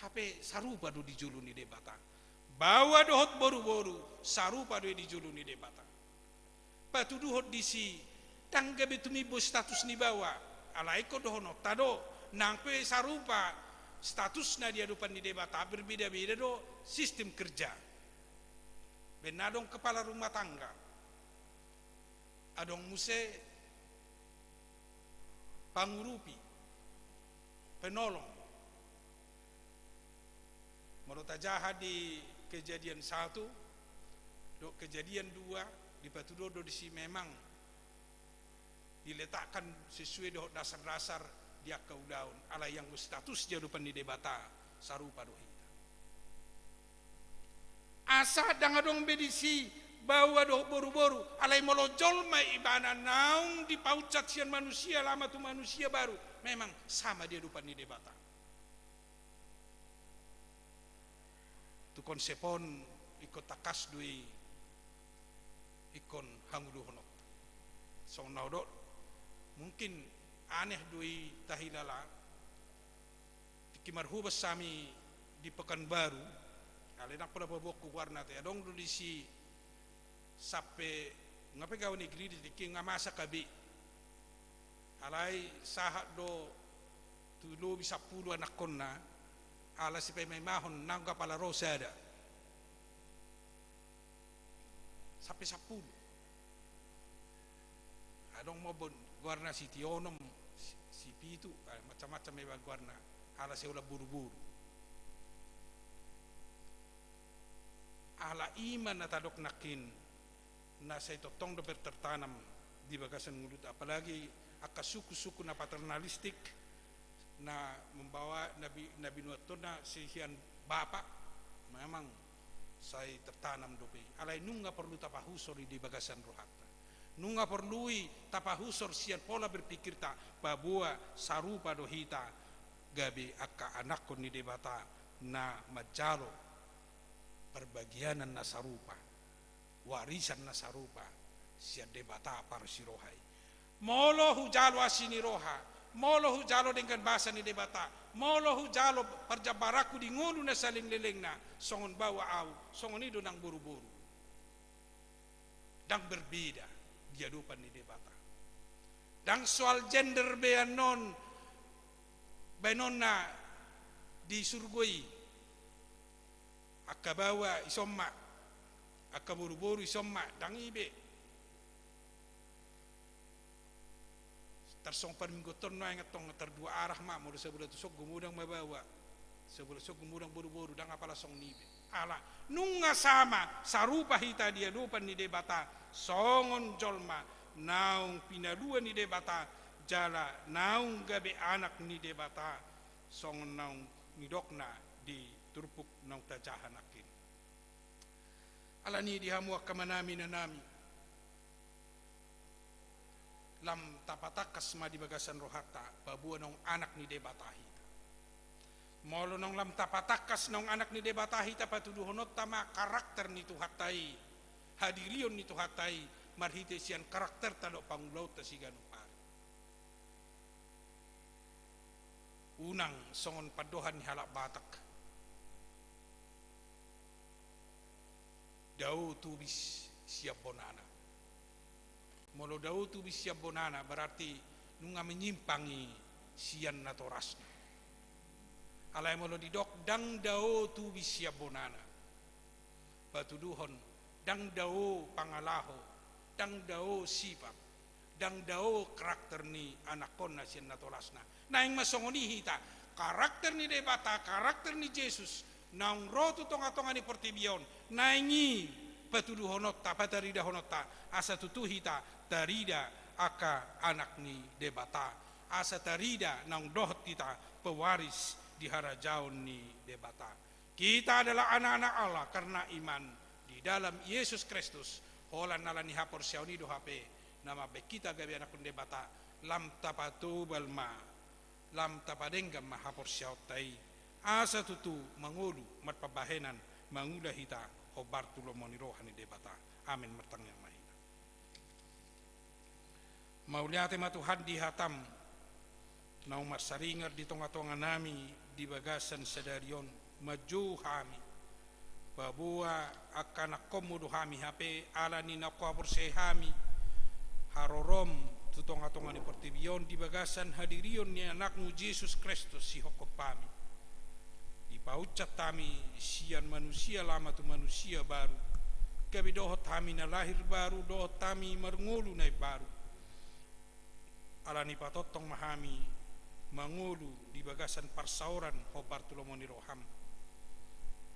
Hape sarupa do di jolo ni Debata. Baoa dohot boruboru, sarupa do i di jolo ni Debata. Patuduhon disi, ndang gabe tumimbo status ni baoa, alai ingkon dohononta do, nang pe sarupa statusna di adopan ni Debata, berbeda-beda do sistem kerja. Baen na adong kepala rumah tangga, adong muse pangurupi, penolong. Molo tajaha di Kejadian satu dohot Kejadian dua, dipatuduhon do disi memang diletakkan sesuai dohot dasar-dasar di angka ulaon, alai anggo status di adopan ni Debata sarupa do hita. Asa ndang adong be disi baoa dohot boruboru, alai molo jolma ibana naung dipaunsat sian manusia lama tu manusia baru, memang sama di adopan ni Debata. Tu konsep on ingkon tangkas do i ingkon hangoluhononta. Songon na hudok, mungkin aneh do i tahilala, tingki marhobas hami di Pekanbaru, alai ndang pola paboaonku goarna ate, adong do disi sampe, nga pe gabe negeri di tingki, nga masa K B. Alai sahat do tu lobi sampulu anakkonna, ala sipaimaimahon nunga pola ro sada. Sampe sampulu. Adong ma bon goarna Sitionom, si, Sipitu, ah, macam-macam ma iba goarna, ala sai holan boruboru. Ala i ma na tadok nangkin, na sai tongtong dope tertanam di bagasan ngolunta, apalagi angka suku-suku na paternalistik, na membawa, na bi-, na binuathonna sian bapak, memang sai tertanam dope i. Alai nunga porlu tapahusor i di bagasan rohanta. Nunga porlu i tapahusor sian pola berpikirta, paboa sarupa do hita gabe angka anakkon ni Debata na manjalo parbagianan na sarupa, warisan na sarupa sian Debata parsiroha i. Molo hujalo asi ni roha, molo hujalo denggan basa ni Debata, molo hujalo parjambaranku di ngolu na saleleng-lelengna, songon baoa ahu, songon i do nang boruboru. Ndang berbeda di adopan ni Debata. Ndang soal gender be annon baenonna di surgo i. Angka baoa ison ma, angka boruboru ison ma, ndang i be. Tarsongon parmingguon on nuaeng antong tardua arah ma, molo sabola tu son godang ma baoa, sabola tu son godang boruboru, ndang apala songon i be. Ala nunga sama, sarupa hita di adopan ni Debata, songon jolma naung pinalua ni Debata, jala naung gabe anak ni Debata, songon naung nidokna di turpuk naung tajaha nangkin. Alani i di hamu angka amanami, inanami, lam tapatangkas ma di bagasan rohanta, paboa naung anak ni Debata hita. Molo naung lam tapatangkas naung anak ni Debata hita, patuduhononta ma karakter ni Tuhanta i, hadirion ni Tuhanta i, marhite sian karakterta dohot pangulaonta siganup ari. Unang songon pandohan ni halak Batak, dao tubis sian bonana. Molo dao tubis sian bonana, berarti nunga menyimpang i sian natorasna. Alai molo didok ndang dao tubis sian bonana, patuduhon, ndang dao pangalaho, ndang dao sipat, ndang dao karakter ni anakkonna sian natorasna. Naeng ma songon i hita, karakter ni Debata, karakter ni Jesus, naung ro tu tonga-tonga ni portibi on, naeng i patuduhononta, pataridahononta, asa tutu hita tarida angka anak ni Debata, asa tarida naung dohot hita pewaris di harajaon ni Debata. Kita adalah anak-anak Allah karena iman di dalam Yesus Kristus. Holan ala ni haporseaon i do hape na mambahen hita gabe anak ni Debata. Lam tapatobal ma, lam tapadenggan ma haporseaonta i, asa tutu mangolu marpambahenan mangula hita hombar tu lomo ni roha ni Debata. Amen. Martangiang ma hita. Mauliate ma Tuhan di hataM naung marsaringar di tonga-tonga nami di bagasan sadari on. Manjou hami, paboa angka anakkonMu do hami hape, ala ni naung Ho haporseai hami haroroM tu tonga-tonga ni portibi on di bagasan hadirion ni AnakMu Jesus Kristus sihophop hami. Dipauncat hami sian manusia lama tu manusia baru, gabe dohot hami na lahir baru, dohot hami marngolu na imbaru. Ala ni i patongtong ma hami mangolu di bagasan parsaoran hombar tu lomo ni rohaM.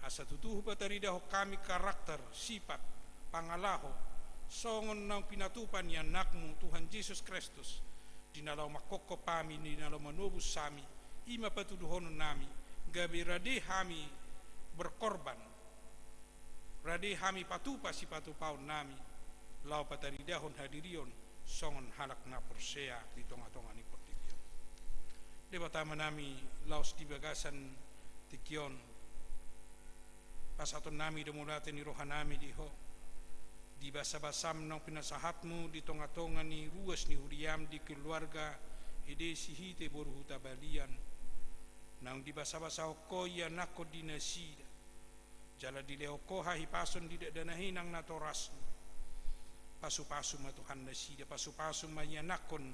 Asa tutu hupataridahon hami karakter, sipat, pangalaho, songon naung pinatupa ni AnakMu Tuhan Jesus Kristus, di na laho manghophop hami, di na laho manobus hami, i ma patuduhonon nami, gabe rade hami berkorban, rade hami patupa sipatupaon nami, laho pataridahon hadirion songon halak na porsea di tonga-tonga ni portibi on. Debata Amanami, laos di bagasan tingki on, pasahaton nami do mauliate ni roha nami di Ho, di basa-basaM naung pinasahatMu di tonga-tonga ni ruas ni huriaM di keluarga Ede Sihite boru Hutabalian, naung dibasa-basahon Ho ianakhon di nasida, jala dilehon Ho hahipason di dakdanak i nang natorasna. Pasu-pasu ma Tuhan nasida, pasu-pasu ma ianakhon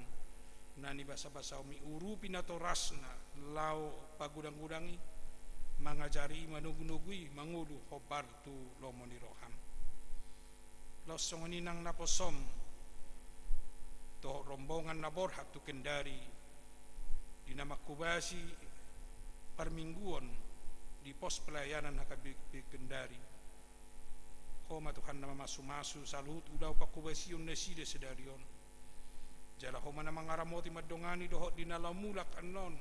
na nibasa-basaonMi, urupi natorasna laho pagodang-godang i, mangajari i, manogu-nogu i, mangolu hombar tu lomo ni rohaM. Laos songon i nang naposoM dohot rombongan na borhat tu Kendari, di na manghobasi parmingguon di pos pelayanan H K B P Kendari. Ho ma Tuhan na mamasu-masu saluhut ulaon panghobasion nasida sadari on. Jala Ho ma na mangaramoti mandongani dohot di na laho mulak annon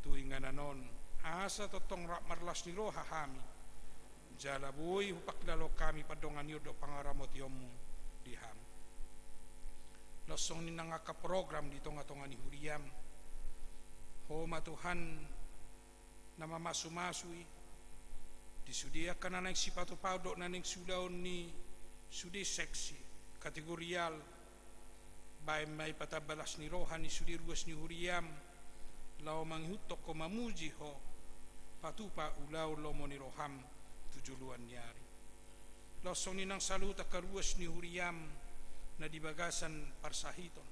tu inganan on, asa tongtong rap marlas ni roha hami, jala boi hupangkilalahon hami pandonganion dohot pangaramotionMu di hami. Laos songon i nang angka program di tonga-tonga ni huriaM. Ho ma Tuhan na mamasu-masu i, di sude angka na naeng sipatupaon dohot na naeng siulaon ni sude seksi, kategorial, baen ma i patamba las ni roha ni sude ruas ni huriaM, laho mangihuthon Ho, mamuji Ho, patupa ulaon lomo ni rohaM tu joloan ni ari. Laos songon i nang saluhut angka ruas ni huriaM na di bagasan parsahiton.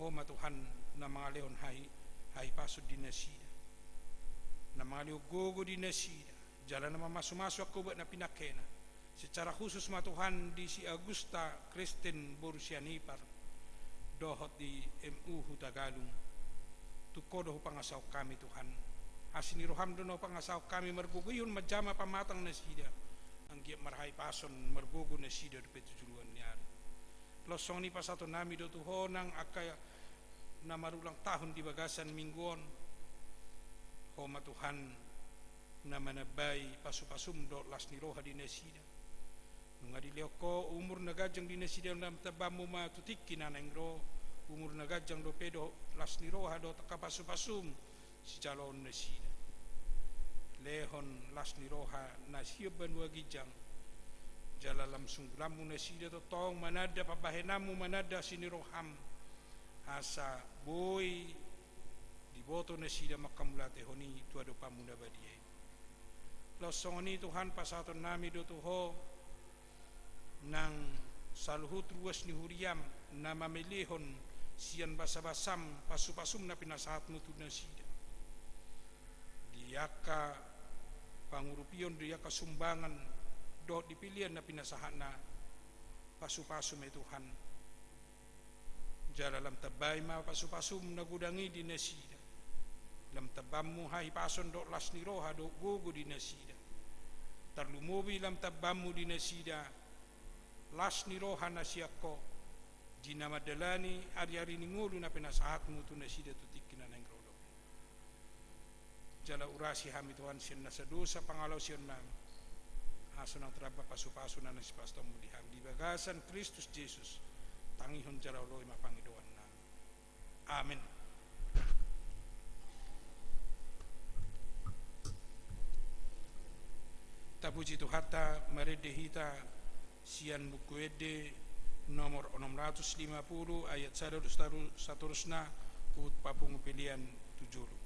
Ho ma Tuhan na mangalehon hahi-, hahipason di nasida, na mangalehon gogo di nasida, jala na mamasu-masu angka ubat na pinangkena. Secara khusus ma Tuhan di si Agusta Kristen boru Sianipar, dohot di M U Hutagalung. Tu Ho do hupangasahon hami Tuhan. Asi ni rohaM do na hupangasahon hami margogoihon manjama pamatang nasida. Anggiat marhahipason margogo nasida dope tu joloan ni ari. Laos songon i pasahaton nami do tu Ho nang angka na marulang tahun di bagasan minggu on. Ho ma Tuhan na manambai pasu-pasuM dohot las ni roha di nasida. Nunga dilehon Ho umur na ganjang di nasida, lam tambaonMu ma tu tingki na naeng ro, umur na ganjang dope dohot las ni roha dohot angka pasu-pasuM sijaloon nasida. Lehon las ni roha na sian banua ginjang, jala lam sunggulanMu nasida tongtong mananda pambahenanMu, mananda asi ni rohaM, asa boi diboto nasida manghamauliatehon i tu adopanMu na badia i. Laos songon i Tuhan pasahaton nami do tu Ho nang saluhut ruas ni huriaM na mamelehon sian basa-basaM pasu-pasuM na pinasahatMu tu nasida. Di angka pangurupion, di angka sumbangan dohot di pelean na pinasahatna, pasu-pasuMu Tuhan. Jala lam tambai ma pasu-pasuM na godang i di nasida. Lam tambaonMu hahipason dohot las ni roha dohot gogo di nasida. Tarlumobi lam tambaonMu di nasida las ni roha na sian Ho, Di na mandalani ari-ari ni ngolu na pinasahatmu tu nasida tu tingki na naeng ro dope. Jala urasi hami Tuhan sian nasa dosa pangalaosionnami. Asa unang taramba pasu-pasu na naeng sipasahatonmu di hami di bagasan Kristus Jesus. Tangihon jala oloi ma pangidoannami. Amen. Tapuji Tuhanta, marende hita sian Buku Ende nomor onom ratus lima puluh ayat sada dohot saterusna, huhut papungu pelean tu jolo.